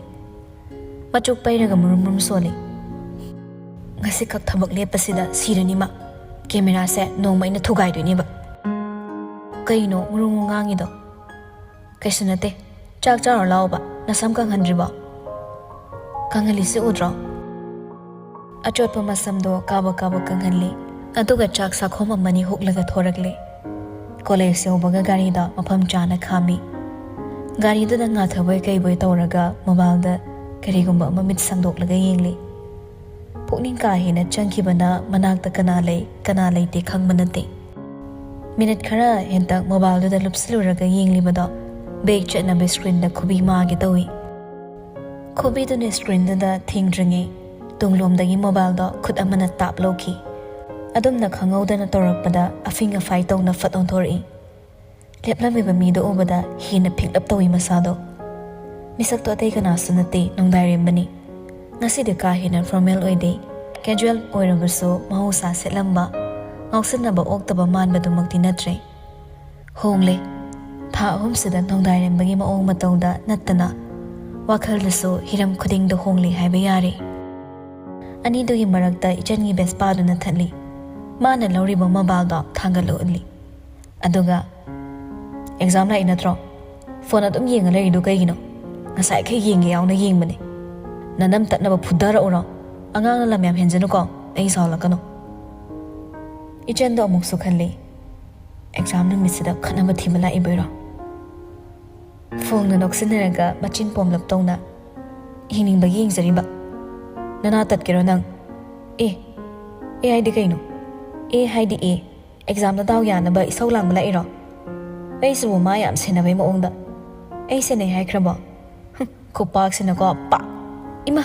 ꯃꯆꯨꯛ ꯄꯩꯔꯒ ꯃꯨꯔꯨꯝ ꯃꯨꯔꯨꯝ ꯁꯣꯜꯂꯤ꯫ "ꯉꯁꯤꯈꯛ ꯊꯕꯛ ꯂꯦꯞꯄꯁꯤꯗ ꯁꯤꯔꯅꯤ ꯃꯥ꯫ ꯀꯦꯃꯦꯔꯥꯁꯦ ꯅꯣꯡꯃ ꯑꯩꯅ ꯊꯨꯒꯥꯏꯗꯣꯏꯅꯦꯕ꯫" "ꯀꯩꯅꯣ ꯃꯨꯔꯨꯝ ꯃꯨꯔꯨꯝ ꯉꯥꯡꯉꯤꯗꯣ?" "ꯀꯩꯁꯨ ꯅꯠꯇꯦ꯫ ꯆꯥꯛ ꯆꯥꯔꯣ ꯂꯥꯛꯑꯣꯕ꯫ ꯅꯁꯝ ꯀꯪꯍꯟꯗ꯭ꯔꯤꯕꯣ? ꯀꯪꯍꯜꯂꯤꯁꯤ ꯎꯗ꯭ꯔꯣ?" ꯑꯆꯣꯠꯄ ꯃꯁꯝꯗꯣ ꯀꯥꯕꯛ ꯀꯥꯕꯛ ꯀꯪꯍꯜꯂꯤ꯫ ꯑꯗꯨꯒ ꯆꯥꯛ ꯁꯥꯈꯣꯝ ꯑꯃꯅꯤ ꯍꯨꯛꯂꯒ ꯊꯣꯔꯛꯂꯦ꯫ ꯀꯣꯂꯦꯖ ꯌꯧꯕꯒ ꯒꯥꯔꯤꯗꯣ ꯃꯐꯝ ꯆꯥꯅ ꯈꯥꯝꯃꯤ꯫ ꯒꯥꯔꯤꯗꯨꯗ ꯉꯥꯊꯕꯣꯏ ꯀꯩꯕꯣꯏ ꯇꯧꯔꯒ ꯃꯣꯕꯥꯏꯜꯗ ꯀꯔꯤꯒꯨꯝꯕ ꯑꯃ ꯃꯤꯠ ꯁꯪꯗꯣꯛꯂꯒ ꯌꯦꯡꯂꯤ꯫ ꯄꯨꯛꯅꯤꯡ ꯀꯥ ꯍꯦꯟꯅ ꯆꯪꯈꯤꯕꯅ ꯃꯅꯥꯛꯇ ꯀꯅꯥ ꯂꯩ, ꯀꯅꯥ ꯂꯩꯇꯦ ꯈꯪꯕ ꯅꯠꯇꯦ꯫ ꯃꯤꯅꯤꯠ ꯈꯔ ꯍꯦꯟꯇꯛ ꯃꯣꯕꯥꯏꯜꯗꯨꯗ ꯂꯨꯞꯁꯤꯜꯂꯨꯔꯒ ꯌꯦꯡꯂꯤꯕꯗꯣ ꯕꯦꯛ ꯆꯠꯅꯕ ꯁ꯭ꯀ꯭ꯔꯤꯟꯗ ꯈꯨꯕꯤ ꯃꯥꯒꯦ ꯇꯧꯏ꯫ ꯈꯨꯕꯤꯗꯨꯅ ꯁ꯭ꯀ꯭ꯔꯤꯟꯗꯨꯗ ꯊꯦꯡꯗ꯭ꯔꯤꯉꯩ ꯇꯨꯡꯂꯣꯝꯗꯒꯤ ꯃꯣꯕꯥꯏꯜꯗꯣ ꯈꯨꯠ ꯑꯃꯅ ꯇꯥꯞ ꯂꯧꯈꯤ꯫ ꯑꯗꯨꯝꯅ ꯈꯪꯍꯧꯗꯅ ꯇꯧꯔꯛꯄꯗ ꯑꯐꯤꯡ ꯑꯐꯥꯏ ꯇꯧꯅ ꯐꯠ ꯑꯣꯟꯊꯣꯔꯛꯏ꯫ ꯂꯦꯞꯂꯝꯃꯤꯕ ꯃꯤꯗꯣ ꯎꯕꯗ ꯍꯦꯟꯅ ꯐꯤꯡꯂꯞ ꯇꯧꯏ ꯃꯁꯥꯗꯣ꯫ ꯃꯤꯁꯛꯇꯣ ꯑꯇꯩ ꯀꯅꯥꯁꯨ ꯅꯠꯇꯦ, ꯅꯣꯡꯗꯥꯏꯔꯦꯝꯕꯅꯤ꯫ ꯉꯁꯤꯗꯤ ꯀꯥ ꯍꯦꯟꯅ ꯐꯣꯔꯃꯦꯜ ꯑꯣꯏꯗꯦ꯫ ꯀꯦꯖꯨꯋꯦꯜ ꯑꯣꯏꯔꯕꯁꯨ ꯃꯍꯧꯁꯥ ꯁꯦꯠꯂꯝꯕ, ꯉꯥꯎꯁꯤꯟꯅꯕ ꯑꯣꯛꯇꯕ ꯃꯥꯟꯕꯗꯨꯃꯛꯇꯤ ꯅꯠꯇ꯭ꯔꯦ꯫ ꯍꯣꯡꯂꯦ꯫ ꯊꯥ ꯑꯍꯨꯝꯁꯤꯗ ꯅꯣꯡꯗꯥꯏꯔꯦꯝꯕꯒꯤ ꯃꯑꯣꯡ ꯃꯇꯧꯗ ꯅꯠꯇꯅ ꯋꯥꯈꯜꯗꯁꯨ ꯍꯤꯔꯝ ꯈꯨꯗꯤꯡꯗ ꯍꯣꯡꯂꯦ ꯍꯥꯏꯕ ꯌꯥꯔꯦ꯫ ꯑꯅꯤꯗꯨꯒꯤ ꯃꯔꯛꯇ ꯏꯆꯟꯒꯤ ꯕꯦꯁꯄꯥꯗꯨꯅ ꯊꯠꯂꯤ꯫ ꯃꯥꯅ ꯂꯧꯔꯤꯕ ꯃꯣꯕꯥꯏꯜꯗꯣ ꯊꯥꯡꯒꯠꯂ ꯎꯠꯂꯤ꯫ ꯑꯗꯨꯒ, "ꯑꯦꯛꯖꯥꯝ ꯂꯥꯛꯏ ꯅꯠꯇ꯭ꯔꯣ? ꯐꯣꯟ ꯑꯗꯨꯝ ꯌꯦꯡꯉ ꯂꯩꯔꯤꯗꯨ ꯀꯩꯒꯤꯅꯣ? ꯉꯁꯥꯏꯈꯩ ꯌꯦꯡꯒꯦ ꯌꯥꯎꯅ ꯌꯦꯡꯕꯅꯦ꯫ ꯅꯅꯝ ꯇꯠꯅꯕ ꯐꯨꯗꯔꯛꯎꯔꯣ? ꯑꯉꯥꯡꯅ ꯂꯝ ꯌꯥꯝ ꯍꯦꯟꯖꯅꯨꯀꯣ, ꯑꯩ ꯁꯥꯎꯂꯛꯀꯅꯨ꯫" ꯏꯆꯟꯗꯣ ꯑꯃꯨꯛꯁꯨ ꯈꯜꯂꯤ, "ꯑꯦꯛꯖꯥꯝ ꯅꯨꯃꯤꯠꯁꯤꯗ ꯈꯠꯅꯕ ꯊꯤꯕ ꯂꯥꯛꯏꯕꯩꯔꯣ?" ꯐꯣꯡꯅ ꯅꯣꯛꯁꯤꯟꯅꯔꯒ ꯃꯆꯤꯟ ꯄꯣꯝꯂꯞ ꯇꯧꯅ, "ꯌꯦꯡꯅꯤꯡꯕꯒꯤ ꯌꯦꯡꯖꯔꯤꯕ꯫ ꯅꯅꯥ ꯇꯠꯀꯦꯔꯣ ꯅꯪ? ꯑꯦ, ꯑꯦ ꯍꯥꯏꯗꯤ ꯀꯩꯅꯣ? ꯑꯦ ꯍꯥꯏꯗꯤ ꯑꯦ꯫ ꯑꯦꯛꯖꯥꯝꯗ ꯗꯥꯎ ꯌꯥꯅꯕ ꯏꯁꯧ ꯂꯥꯡꯕ ꯂꯥꯛꯏꯔꯣ? ꯑꯩꯁꯤꯕꯨ ꯃꯥ ꯌꯥꯝ ꯁꯦꯟꯅꯕꯩ ꯃꯑꯣꯡꯗ꯫ ꯑꯩ ꯁꯦꯟꯅꯩ ꯍꯥꯏꯈ꯭ꯔꯕꯣ? ꯍꯨꯝ, ꯈꯨꯄꯥꯛꯁꯤꯅꯀꯣ, ꯄꯥꯛ! ꯏꯃꯥ!"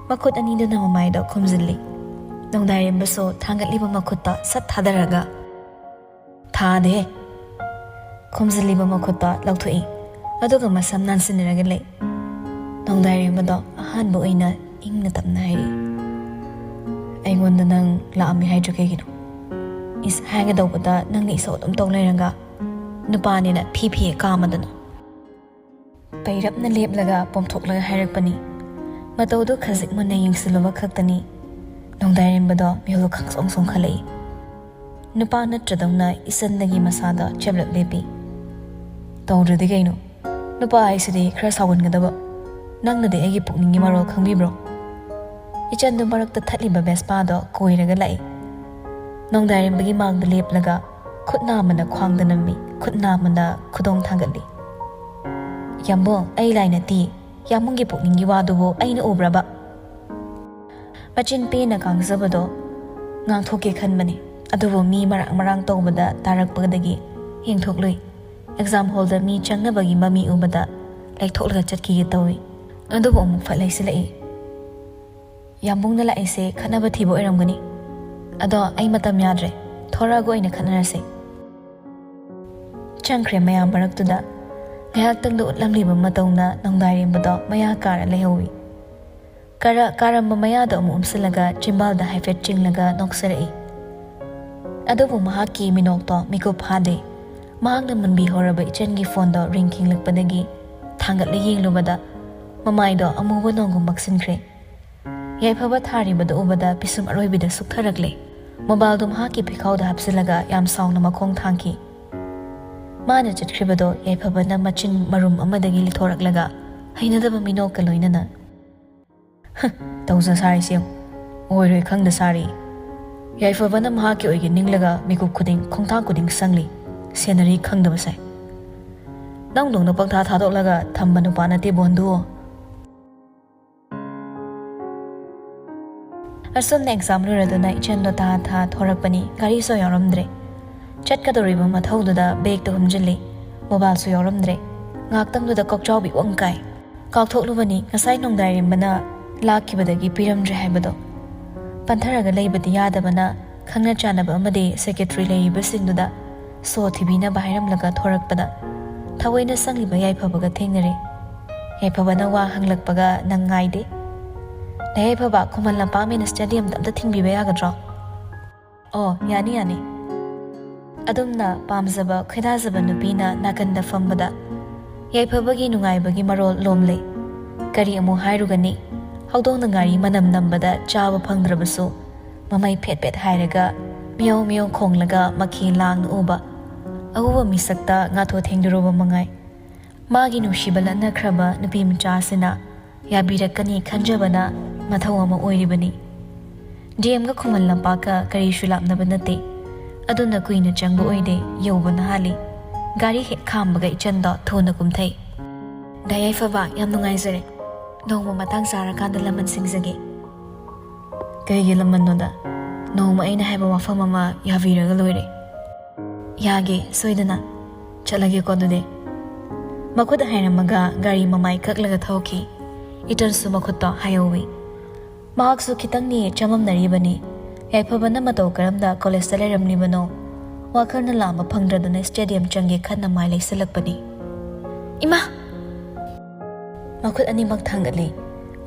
ꯃꯈꯨꯠ ꯑꯅꯤꯗꯨꯅ ꯃꯃꯥꯏꯗꯣ ꯈꯨꯝꯖꯤꯜꯂꯤ꯫ ꯅꯣꯡꯗꯥꯏꯔꯦꯝꯕꯁꯨ ꯊꯥꯡꯒꯠꯂꯤꯕ ꯃꯈꯨꯠꯇ ꯁꯠ ꯊꯥꯗꯔꯒ, "ꯊꯥꯗꯦ!" ꯈꯨꯝꯖꯤꯜꯂꯤꯕ ꯃꯈꯨꯠꯇ ꯂꯧꯊꯣꯛꯏ꯫ ꯑꯗꯨꯒ ꯃꯁꯝ ꯅꯥꯟꯁꯤꯟꯅꯔꯒ ꯂꯩ꯫ ꯅꯣꯡꯗꯥꯏꯔꯦꯝꯕꯗꯣ ꯑꯍꯥꯟꯕ ꯑꯣꯏꯅ ꯏꯪꯅ ꯇꯞꯅ ꯍꯥꯏꯔꯤ, "ꯑꯩꯉꯣꯟꯗ ꯅꯪ ꯂꯥꯛꯑꯝꯃꯤ ꯍꯥꯏꯗ꯭ꯔꯣ ꯀꯩꯒꯤꯅꯣ? ꯏꯁ, ꯍꯥꯏꯒꯗꯧꯕꯗ ꯅꯪꯅ ꯏꯁꯧ ꯑꯗꯨꯝ ꯇꯧ ꯂꯩꯔꯒ, ꯅꯨꯄꯥꯅꯤꯅ ꯐꯤ ꯐꯤ ꯀꯥꯝꯃꯗꯅ꯫" ꯄꯩꯔꯞꯅ ꯂꯦꯞꯂꯒ ꯄꯣꯝꯊꯣꯛꯂꯒ ꯍꯥꯏꯔꯛꯄꯅꯤ꯫ ꯃꯇꯧꯗꯨ ꯈꯖꯤꯛ ꯃꯨꯟꯅ ꯌꯦꯡꯁꯤꯜꯂꯨꯕ ꯈꯛꯇꯅꯤ꯫ ꯅꯣꯡꯗꯥꯏꯔꯦꯝꯕꯗꯣ ꯃꯤꯍꯨꯜ ꯈꯪꯆꯣꯡ ꯆꯣꯡꯈꯠꯂꯛꯏ꯫ ꯅꯨꯄꯥ ꯅꯠꯇ꯭ꯔꯗꯧꯅ ꯏꯆꯟꯗꯒꯤ ꯃꯁꯥꯗꯣ ꯆꯦꯞꯂꯞ ꯂꯦꯞꯄꯤ꯫ "ꯇꯧꯗ꯭ꯔꯗꯤ ꯀꯩꯅꯣ? ꯅꯨꯄꯥ ꯍꯥꯏꯁꯤꯗꯤ ꯈꯔ ꯁꯥꯎꯒꯟꯒꯗꯕ꯫ ꯅꯪꯅꯗꯤ ꯑꯩꯒꯤ ꯄꯨꯛꯅꯤꯡꯒꯤ ꯃꯔꯣꯜ ꯈꯪꯕꯤꯕ꯭ꯔꯣ?" ꯏꯆꯟꯗꯨ ꯃꯔꯛꯇ ꯊꯠꯂꯤꯕ ꯕꯦꯁꯄꯥꯗꯣ ꯀꯣꯏꯔꯒ ꯂꯥꯛꯏ꯫ ꯅꯣꯡꯗꯥꯏꯔꯦꯝꯕꯒꯤ ꯃꯥꯡꯗ ꯂꯦꯞꯂꯒ ꯈꯨꯠ ꯅꯥꯝꯃꯅ ꯈ꯭ꯋꯥꯡꯗ ꯅꯝꯃꯤ, ꯈꯨꯠ ꯅꯥꯝꯃꯅ ꯈꯨꯗꯣꯡ ꯊꯥꯡꯒꯠꯂꯤ꯫ "ꯌꯥꯝꯕꯨꯡ, ꯑꯩ ꯂꯥꯏ ꯅꯠꯇꯦ꯫ ꯌꯥꯝꯕꯨꯡꯒꯤ ꯄꯨꯛꯅꯤꯡꯒꯤ ꯋꯥꯗꯨꯕꯨ ꯑꯩꯅ ꯎꯕ꯭ꯔꯕ?" ꯃꯆꯤꯟ ꯄꯦꯟꯅ ꯀꯥꯡꯖꯕꯗꯣ ꯉꯥꯡꯊꯣꯛꯀꯦ ꯈꯟꯕꯅꯤ, ꯑꯗꯨꯕꯨ ꯃꯤ ꯃꯔꯥꯡ ꯃꯔꯥꯡ ꯇꯧꯕꯗ ꯇꯥꯔꯛꯄꯗꯒꯤ ꯌꯦꯡꯊꯣꯛꯂꯨꯏ꯫ ꯑꯦꯛꯖꯥꯝ ꯍꯣꯜꯗ ꯃꯤ ꯆꯪꯅꯕꯒꯤ ꯃꯃꯤ ꯎꯕꯗ ꯂꯩꯊꯣꯛꯂꯒ ꯆꯠꯈꯤꯒꯦ ꯇꯧꯏ, ꯑꯗꯨꯕꯨ ꯑꯃꯨꯛ ꯐꯠ ꯂꯩꯁꯤꯜꯂꯛꯏ꯫ "ꯌꯥꯝꯕꯨꯡꯅ ꯂꯥꯛꯏꯁꯦ ꯈꯠꯅꯕ ꯊꯤꯕ ꯑꯣꯏꯔꯝꯒꯅꯤ꯫ "ꯑꯗꯣ ꯑꯩ ꯃꯇꯝ ꯌꯥꯗ꯭ꯔꯦ, ꯊꯣꯔꯛꯑꯒ ꯑꯣꯏꯅ ꯈꯠꯅꯔꯁꯦ꯫" ꯆꯪꯈ꯭ꯔꯦ ꯃꯌꯥꯝ ꯃꯔꯛꯇꯨꯗ꯫ ꯉꯥꯏꯍꯥꯛꯇꯪꯗ ꯎꯠꯂꯝꯂꯤꯕ ꯃꯇꯧꯅ ꯅꯣꯡꯗꯥꯏꯔꯦꯝꯕꯗꯣ ꯃꯌꯥ ꯀꯥꯔ ꯂꯩꯍꯧꯏ꯫ ꯀꯥꯔ-, ꯀꯥꯔꯝꯕ ꯃꯌꯥꯗꯣ ꯑꯃꯨꯛ ꯎꯝꯁꯤꯜꯂꯒ ꯆꯤꯝꯕꯥꯜꯗ ꯍꯥꯏꯐꯦꯠ ꯆꯤꯡꯂꯒ ꯅꯣꯛꯆꯔꯛꯏ꯫ ꯑꯗꯨꯕꯨ ꯃꯍꯥꯛꯀꯤ ꯃꯤꯅꯣꯛꯇꯣ ꯃꯤꯀꯨꯞ ꯐꯥꯗꯦ꯫ ꯃꯍꯥꯛꯅ ꯃꯨꯟꯕꯤꯍꯧꯔꯕ ꯏꯆꯟꯒꯤ ꯐꯣꯟꯗꯣ ꯔꯤꯡ ꯈꯤꯡꯂꯛꯄꯗꯒꯤ ꯊꯥꯡꯒꯠꯂ ꯌꯦꯡꯂꯨꯕꯗ ꯃꯃꯥꯏꯗꯣ ꯑꯃꯨꯕ ꯅꯣꯡꯒꯨꯝ ꯃꯛꯁꯤꯟꯈ꯭ꯔꯦ꯫ ꯌꯥꯏꯐꯕ ꯊꯥꯔꯤꯕꯗꯨ ꯎꯕꯗ ꯄꯤꯁꯨꯝ ꯑꯔꯣꯏꯕꯤꯗ ꯁꯨꯛꯊꯔꯛꯂꯦ꯫ ꯃꯣꯕꯥꯏꯜꯗꯨ ꯃꯍꯥꯛꯀꯤ ꯐꯤꯈꯥꯎꯗ ꯍꯥꯞꯆꯤꯜꯂꯒ ꯌꯥꯝ ꯁꯥꯎꯅ ꯃꯈꯣꯡ ꯊꯥꯡꯈꯤ꯫ ꯃꯥꯅ ꯆꯠꯈ꯭ꯔꯤꯕꯗꯣ ꯌꯥꯏꯐꯕꯅ ꯃꯆꯤꯟ ꯃꯔꯨꯝ ꯑꯃꯗꯒꯤ ꯂꯤꯊꯣꯔꯛꯂꯒ ꯍꯩꯅꯗꯕ ꯃꯤꯅꯣꯛꯀ ꯂꯣꯏꯅꯅ, "ꯍ, ꯇꯧꯖ ꯁꯥꯔꯤꯁꯤ ꯌꯦꯡꯉꯨ꯫ ꯑꯣꯏꯔꯣꯏ ꯈꯪꯗ ꯁꯥꯔꯤ꯫ ꯌꯥꯏꯐꯕꯅ ꯃꯍꯥꯛꯀꯤ ꯑꯣꯏꯒꯦ ꯅꯤꯡꯂꯒ ꯃꯤꯀꯨꯞ ꯈꯨꯗꯤꯡ ꯈꯣꯡꯊꯥꯡ ꯈꯨꯗꯤꯡ ꯁꯪꯂꯤ꯫ ꯁꯦꯟꯅꯔꯤ ꯈꯪꯗꯕ ꯁꯥꯏ꯫ ꯅꯪꯗꯧꯅ ꯄꯪꯊꯥ ꯊꯥꯗꯣꯛꯂꯒ ꯊꯝꯕ ꯅꯨꯄꯥ ꯅꯠꯇꯦ ꯕꯣꯟꯗꯨ꯫" ꯑꯁꯨꯝꯅ ꯑꯦꯛꯖꯥꯝ ꯂꯣꯏꯔꯗꯨꯅ ꯏꯆꯟꯗꯣ ꯊꯥ ꯊꯥ ꯊꯣꯔꯛꯄꯅꯤ꯫ ꯒꯥꯔꯤꯁꯨ ꯌꯥꯎꯔꯝꯗ꯭ꯔꯦ꯫ ꯆꯠꯀꯗꯧꯔꯤꯕ ꯃꯊꯧꯗꯨꯗ ꯕꯦꯒꯇꯣ ꯍꯨꯝꯖꯤꯜꯂꯤ꯫ ꯃꯣꯕꯥꯏꯜꯁꯨ ꯌꯥꯎꯔꯝꯗ꯭ꯔꯦ꯫ ꯉꯥꯛꯇꯪꯗꯨꯗ ꯀꯣꯛꯆꯥꯎꯕꯤ ꯋꯪ ꯀꯥꯏ꯫ ꯀꯥꯎꯊꯣꯛꯂꯨꯕꯅꯤ ꯉꯁꯥꯏ ꯅꯣꯡꯗꯥꯏꯔꯦꯝꯕꯅ ꯂꯥꯛꯈꯤꯕꯗꯒꯤ ꯄꯤꯔꯝꯗ꯭ꯔꯦ ꯍꯥꯏꯕꯗꯣ꯫ ꯄꯟꯊꯔꯒ ꯂꯩꯕꯗꯤ ꯌꯥꯗꯕꯅ ꯈꯪꯅ ꯆꯥꯟꯅꯕ ꯑꯃꯗꯤ ꯁꯦꯀ꯭ꯔꯦꯇꯔꯤ ꯂꯩꯔꯤꯕꯁꯤꯡꯗꯨꯗ ꯁꯣ ꯊꯤꯕꯤꯅꯕ ꯍꯥꯏꯔꯝꯂꯒ ꯊꯣꯔꯛꯄꯗ ꯊꯑꯣꯏꯅ ꯁꯪꯂꯤꯕ ꯌꯥꯏꯐꯕꯒ ꯊꯦꯡꯅꯔꯦ꯫ ꯌꯥꯏꯐꯕꯅ ꯋꯥ ꯍꯪꯂꯛꯄꯒ ꯅꯪ ꯉꯥꯏꯗꯦ꯫ "ꯅꯌꯥꯏꯐꯕ, ꯈꯨꯃꯟ ꯂꯝꯄꯥꯛ ꯃꯦꯟ ꯁ꯭ꯇꯦꯗꯤꯌꯝꯗ ꯑꯝꯇ ꯊꯤꯟꯕꯤꯕ ꯌꯥꯒꯗ꯭ꯔꯣ?" "ꯑꯣ, ꯌꯥꯅꯤ, ꯌꯥꯅꯤ꯫" ꯑꯗꯨꯝꯅ ꯄꯥꯝꯖꯕ, ꯈꯣꯏꯗꯥꯖꯕ ꯅꯨꯄꯤꯅ ꯅꯥꯀꯟꯗ ꯐꯝꯕꯗ ꯌꯥꯏꯐꯕꯒꯤ ꯅꯨꯡꯉꯥꯏꯕꯒꯤ ꯃꯔꯣꯜ ꯂꯣꯝꯂꯦ꯫ ꯀꯔꯤ ꯑꯃꯨꯛ ꯍꯥꯏꯔꯨꯒꯅꯤ? ꯍꯧꯗꯣꯡꯅ ꯉꯥꯔꯤ ꯃꯅꯝ ꯅꯝꯕꯗ ꯆꯥꯕ ꯐꯪꯗ꯭ꯔꯕꯁꯨ, ꯃꯃꯩ ꯐꯦꯠ ꯐꯦꯠ ꯍꯥꯏꯔꯒ ꯃꯤꯌꯧ ꯃꯤꯌꯧ ꯈꯣꯡꯂꯒ ꯃꯈꯤ ꯂꯥꯡꯅ ꯎꯕ ꯑꯎꯕ ꯃꯤꯁꯛꯇ ꯉꯥꯊꯣ ꯊꯦꯡꯗꯨꯔꯨꯕ ꯃꯉꯥꯏ꯫ ꯃꯥꯒꯤ ꯅꯨꯡꯁꯤꯕ ꯂꯠꯅꯈ꯭ꯔꯕ ꯅꯨꯄꯤ ꯃꯆꯥꯁꯤꯅ ꯌꯥꯕꯤꯔꯛꯀꯅꯤ ꯈꯟꯖꯕꯅ ꯃꯊꯧ ꯑꯃ ꯑꯣꯏꯔꯤꯕꯅꯤ꯫ ꯗꯤ ꯑꯦꯝꯒ ꯈꯨꯃꯟ ꯂꯝꯄꯥꯛꯀ ꯀꯔꯤꯁꯨ ꯂꯥꯞꯅꯕ ꯅꯠꯇꯦ꯫ ꯑꯗꯨꯅ ꯀꯨꯏꯅ ꯆꯪꯕ ꯑꯣꯏꯗꯦ, ꯌꯧꯕꯅ ꯍꯥꯜꯂꯤ꯫ ꯒꯥꯔꯤ ꯍꯦꯛ ꯈꯥꯝꯕꯒ ꯏꯆꯟꯗꯣ ꯊꯨꯅ ꯀꯨꯝꯊꯩ꯫ "ꯗꯥ ꯌꯥꯏꯐꯕ, ꯌꯥꯝ ꯅꯨꯡꯉꯥꯏꯖꯔꯦ꯫ ꯅꯣꯡꯃ ꯃꯇꯥꯡ ꯆꯥꯔꯀꯥꯟꯗ ꯂꯃꯟ ꯁꯤꯡꯖꯒꯦ꯫" "ꯀꯩꯒꯤ ꯂꯃꯟꯅꯣꯗ? ꯅꯣꯡꯃ ꯑꯩꯅ ꯍꯥꯏꯕ ꯋꯥꯐꯝ ꯑꯃ ꯌꯥꯕꯤꯔꯒ ꯂꯣꯏꯔꯦ꯫" "ꯌꯥꯒꯦ, ꯁꯣꯏꯗꯅ꯫ ꯆꯠꯂꯒꯦꯀꯣ ꯑꯗꯨꯗꯤ꯫" ꯃꯈꯨꯠ ꯍꯥꯏꯔꯝꯃꯒ ꯒꯥꯔꯤ ꯃꯃꯥꯏ ꯀꯛꯂꯒ ꯊꯧꯈꯤ꯫ ꯏꯆꯟꯁꯨ ꯃꯈꯨꯠꯇꯣ ꯍꯥꯏꯍꯧꯋꯤ꯫ ꯃꯍꯥꯛꯁꯨ ꯈꯤꯇꯪꯗꯤ ꯆꯃꯝꯅꯔꯤꯕꯅꯤ꯫ ꯌꯥꯏꯐꯕꯅ ꯃꯇꯧ ꯀꯔꯝꯅ ꯀꯣꯂꯦꯖꯇ ꯂꯩꯔꯝꯂꯤꯕꯅꯣ? ꯋꯥꯈꯜꯅ ꯂꯥꯝꯕ ꯐꯪꯗ꯭ꯔꯗꯨꯅ ꯁ꯭ꯇꯦꯗꯤꯌꯝ ꯆꯪꯒꯦ ꯈꯟꯅ ꯃꯥꯏ ꯂꯩꯁꯤꯜꯂꯛꯄꯅꯤ꯫ "ꯏꯃꯥ!" ꯃꯈꯨꯠ ꯑꯅꯤꯃꯛ ꯊꯥꯡꯒꯠꯂꯤ꯫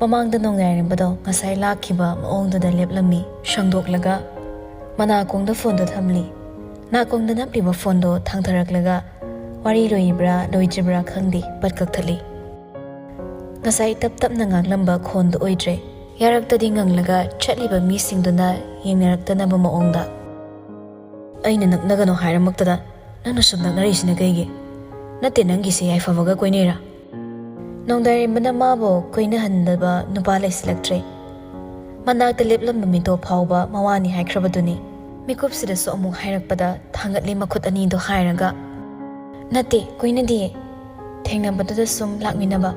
ꯃꯃꯥꯡꯗ ꯅꯣꯡꯗꯥꯏꯔꯦꯝꯕꯗꯣ ꯉꯁꯥꯏ ꯂꯥꯛꯈꯤꯕ ꯃꯑꯣꯡꯗꯨꯗ ꯂꯦꯞꯂꯝꯃꯤ, ꯁꯪꯗꯣꯛꯂꯒ꯫ ꯃꯅꯥꯀꯣꯡꯗ ꯐꯣꯟꯗꯣ ꯊꯝꯂꯤ꯫ ꯅꯥꯀꯣꯡꯗ ꯅꯞꯂꯤꯕ ꯐꯣꯟꯗꯣ ꯊꯥꯡꯊꯔꯛꯂꯒ, ꯋꯥꯔꯤ ꯂꯣꯏꯕ꯭ꯔꯥ ꯂꯣꯏꯗ꯭ꯔꯤꯕ꯭ꯔꯥ ꯈꯪꯗꯦ, ꯄꯠ ꯀꯛꯊꯠꯂꯤ꯫ ꯉꯁꯥꯏ ꯇꯞ ꯇꯞꯅ ꯉꯥꯡꯂꯝꯕ ꯈꯣꯟꯗꯨ ꯑꯣꯏꯗ꯭ꯔꯦ꯫ ꯌꯥꯔꯛꯇꯗꯤ ꯉꯪꯂꯒ ꯆꯠꯂꯤꯕ ꯃꯤꯁꯤꯡꯗꯨꯅ ꯌꯦꯡꯅꯔꯛꯇꯅꯕ ꯃꯑꯣꯡꯗ꯫ "ꯑꯩꯅ ꯅꯛꯅꯒꯅꯣ ꯍꯥꯏꯔꯃꯛꯇꯗ ꯅꯪꯅ ꯁꯨꯝ ꯅꯛꯅꯔꯤꯁꯤꯅ ꯀꯩꯒꯤ? ꯅꯠꯇꯦ, ꯅꯪꯒꯤꯁꯦ ꯌꯥꯏꯐꯕꯒ ꯀꯣꯏꯅꯩꯔꯥ?" ꯅꯣꯡꯗꯥꯏꯔꯦꯝꯕꯅ ꯃꯥꯕꯨ ꯀꯣꯏꯅꯍꯟꯗꯕ ꯅꯨꯄꯥ ꯂꯩꯁꯤꯜꯂꯛꯇ꯭ꯔꯦ꯫ ꯃꯅꯥꯛꯇ ꯂꯦꯞꯂꯝꯕ ꯃꯤꯗꯣ ꯐꯥꯎꯕ ꯃꯋꯥꯅꯤ ꯍꯥꯏꯈ꯭ꯔꯕꯗꯨꯅꯤ꯫ ꯃꯤꯀꯨꯞꯁꯤꯗꯁꯨ ꯑꯃꯨꯛ ꯍꯥꯏꯔꯛꯄꯗ ꯊꯥꯡꯒꯠꯂꯤ ꯃꯈꯨꯠ ꯑꯅꯤꯗꯣ ꯍꯥꯏꯔꯒ, "ꯅꯠꯇꯦ, ꯀꯣꯏꯅꯗꯤꯌꯦ꯫ ꯊꯦꯡꯅꯕꯗꯨꯗ ꯁꯨꯝ ꯂꯥꯛꯃꯤꯟꯅꯕ꯫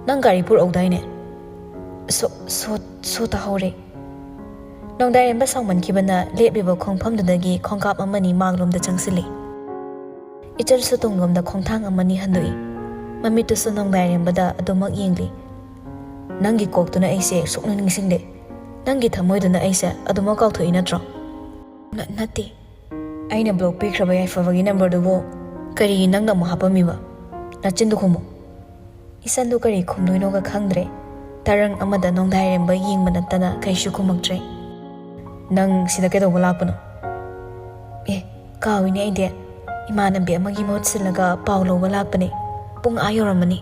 ꯅꯪ ꯒꯥꯔꯤ ꯄꯨꯔꯛꯎꯗꯥꯏꯅꯦ?" ꯁꯣ, ꯁꯣ, ꯁꯣ ꯇꯥꯍꯧꯔꯦ꯫ ꯅꯣꯡꯗꯥꯏꯔꯦꯝꯕ ꯁꯥꯎꯃꯟꯈꯤꯕꯅ ꯂꯦꯞꯂꯤꯕ ꯈꯣꯡꯐꯝꯗꯨꯗꯒꯤ ꯈꯣꯡꯀꯥꯞ ꯑꯃꯅꯤ ꯃꯥꯡꯂꯣꯝꯗ ꯆꯪꯁꯤꯜꯂꯤ꯫ ꯏꯆꯟꯁꯨ ꯇꯨꯡꯂꯣꯝꯗ ꯈꯣꯡꯊꯥꯡ ꯑꯃꯅꯤ ꯍꯟꯗꯣꯛꯏ꯫ ꯃꯃꯤꯠꯇꯨꯁꯨ ꯅꯣꯡꯗꯥꯏꯔꯦꯝꯕꯗ ꯑꯗꯨꯃꯛ ꯌꯦꯡꯂꯤ꯫ "ꯅꯪꯒꯤ ꯀꯣꯛꯇꯨꯅ ꯑꯩꯁꯦ ꯁꯨꯛꯅꯤꯡ ꯅꯤꯡꯁꯤꯡꯗꯦ꯫ ꯅꯪꯒꯤ ꯊꯃꯣꯏꯗꯨꯅ ꯑꯩꯁꯦ ꯑꯗꯨꯃꯛ ꯀꯥꯎꯊꯣꯛꯏ ꯅꯠꯇ꯭ꯔꯣ?" "ꯅ-, ꯅꯠꯇꯦ꯫ ꯑꯩꯅ ꯕ꯭ꯂꯣꯛ ꯄꯤꯈ꯭ꯔꯕ ꯌꯥꯏꯐꯕꯒꯤ ꯅꯝꯕꯔꯗꯨꯕꯨ ꯀꯔꯤꯒꯤ ꯅꯪꯅ ꯑꯃꯨꯛ ꯍꯥꯞꯄꯝꯃꯤꯕ? ꯅꯆꯤꯟꯗꯨ ꯈꯨꯝꯃꯨ꯫" ꯏꯆꯟꯗꯨ ꯀꯔꯤ ꯈꯨꯝꯗꯣꯏꯅꯣꯒ ꯈꯪꯗ꯭ꯔꯦ꯫ ꯇꯔꯪ ꯑꯃꯗ ꯅꯣꯡꯗꯥꯏꯔꯦꯝꯕ ꯌꯦꯡꯕ ꯅꯠꯇꯅ ꯀꯩꯁꯨ ꯈꯨꯝꯃꯛꯇ꯭ꯔꯦ꯫ "ꯅꯪ ꯁꯤꯗ ꯀꯩꯗꯧꯕ ꯂꯥꯛꯄꯅꯣ?" "ꯑꯦ, ꯀꯥꯎꯏꯅꯦ ꯑꯩꯗꯤ꯫ ꯏꯃꯥꯟꯅꯕꯤ ꯑꯃꯒꯤ ꯃꯍꯨꯠ ꯁꯤꯜꯂꯒ ꯄꯥꯎ ꯂꯧꯕ ꯂꯥꯛꯄꯅꯦ꯫ ꯄꯨꯡ ꯑꯥ ꯌꯧꯔꯝꯃꯅꯤ꯫"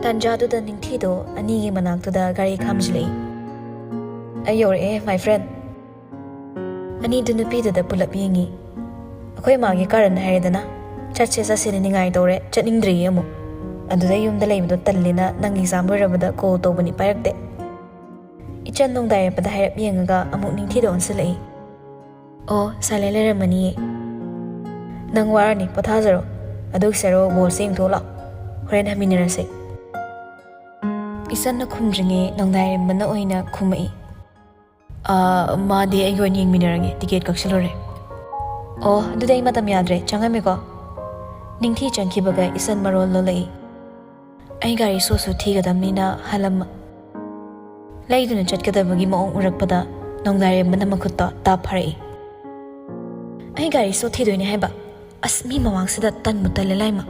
ꯇꯥꯟꯖꯥꯗꯨꯗ ꯅꯤꯡꯊꯤꯗꯣ ꯑꯅꯤꯒꯤ ꯃꯅꯥꯛꯇꯨꯗ ꯒꯥꯔꯤ ꯈꯥꯝꯖꯤꯜꯂꯛꯏ꯫ "ꯑꯩ ꯌꯧꯔꯛꯑꯦ, my friend꯫" ꯑꯅꯤꯗꯨ ꯅꯨꯄꯤꯗꯨꯗ ꯄꯨꯂꯞ ꯌꯦꯡꯉꯤ꯫ "ꯑꯩꯈꯣꯏ ꯃꯥꯒꯤ ꯀꯥꯔꯟ ꯍꯥꯏꯔꯦꯗꯅ꯫ ꯆꯠꯁꯦ ꯆꯠꯁꯦꯅ ꯅꯤꯡꯉꯥꯏ ꯇꯧꯔꯦ, ꯆꯠꯅꯤꯡꯗ꯭ꯔꯤꯌꯦ ꯑꯃꯨꯛ꯫ ꯑꯗꯨꯗ ꯌꯨꯝꯗ ꯂꯩꯕꯗꯣ ꯇꯜꯂꯦꯅ ꯅꯪ ꯑꯦꯛꯖꯥꯝ ꯂꯣꯏꯔꯕꯗ ꯀꯣꯜ ꯇꯧꯕꯅꯤ, ꯄꯥꯏꯔꯛꯇꯦ꯫" ꯏꯆꯟ ꯅꯣꯡꯗꯥꯏꯔꯛꯄꯗ ꯍꯥꯏꯔꯞ ꯌꯦꯡꯉꯒ ꯑꯃꯨꯛ ꯅꯤꯡꯊꯤꯗ ꯑꯣꯟꯁꯤꯜꯂꯛꯏ꯫ "ꯑꯣ, ꯁꯥꯏꯂꯦꯟ ꯂꯩꯔꯝꯃꯅꯤꯌꯦ꯫ ꯅꯪ ꯋꯥꯔꯅꯤ, ꯄꯣꯊꯥꯖꯔꯣ꯫ ꯑꯗꯨꯒꯤ ꯁꯔꯨꯛ ꯕꯣꯜꯁꯦ ꯌꯦꯡꯊꯣꯛꯂꯣ꯫ ꯍꯣꯔꯦꯟ ꯍꯟꯃꯤꯟꯅꯔꯁꯦ꯫" ꯏꯆꯟꯅ ꯈꯨꯝꯗ꯭ꯔꯤꯉꯩ ꯅꯣꯡꯗꯥꯏꯔꯦꯝꯕꯅ ꯑꯣꯏꯅ ꯈꯨꯝꯃꯛꯏ꯫ "ꯑꯥ, ꯃꯥꯗꯤ ꯑꯩꯒ ꯑꯣꯏꯅ ꯌꯦꯡꯃꯤꯟꯅꯔꯒꯦ, ꯇꯤꯀꯦꯠ ꯀꯛꯁꯤꯜꯂꯨꯔꯦ꯫" "ꯑꯣ, ꯑꯗꯨꯗꯤ ꯑꯩ ꯃꯇꯝ ꯌꯥꯗ꯭ꯔꯦ, ꯆꯪꯉꯝꯃꯦꯀꯣ꯫" ꯅꯤꯡꯊꯤ ꯆꯪꯈꯤꯕꯒ ꯏꯆꯟ ꯃꯔꯣꯜ ꯂꯣꯜꯂꯛꯏ꯫ "ꯑꯩ ꯒꯥꯔꯤ ꯁꯣꯁꯨ ꯊꯤꯒꯗꯕꯅꯤꯅ ꯍꯜꯂꯝꯃ-" ꯂꯩꯗꯨꯅ ꯆꯠꯀꯗꯕꯒꯤ ꯃꯑꯣꯡ ꯎꯔꯛꯄꯗ ꯅꯣꯡꯗꯥꯏꯔꯦꯝꯕꯅ ꯃꯈꯨꯠꯇꯣ ꯇꯥꯞ ꯐꯥꯔꯛꯏ꯫ "ꯑꯩ ꯒꯥꯔꯤ ꯆꯣꯠꯊꯤꯗꯣꯏꯅꯦ ꯍꯥꯏꯕ꯫ ꯑꯁ, ꯃꯤ ꯃꯃꯥꯡꯁꯤꯗ ꯇꯟꯕꯨ ꯇꯜꯂꯦ ꯂꯥꯏꯃ꯫"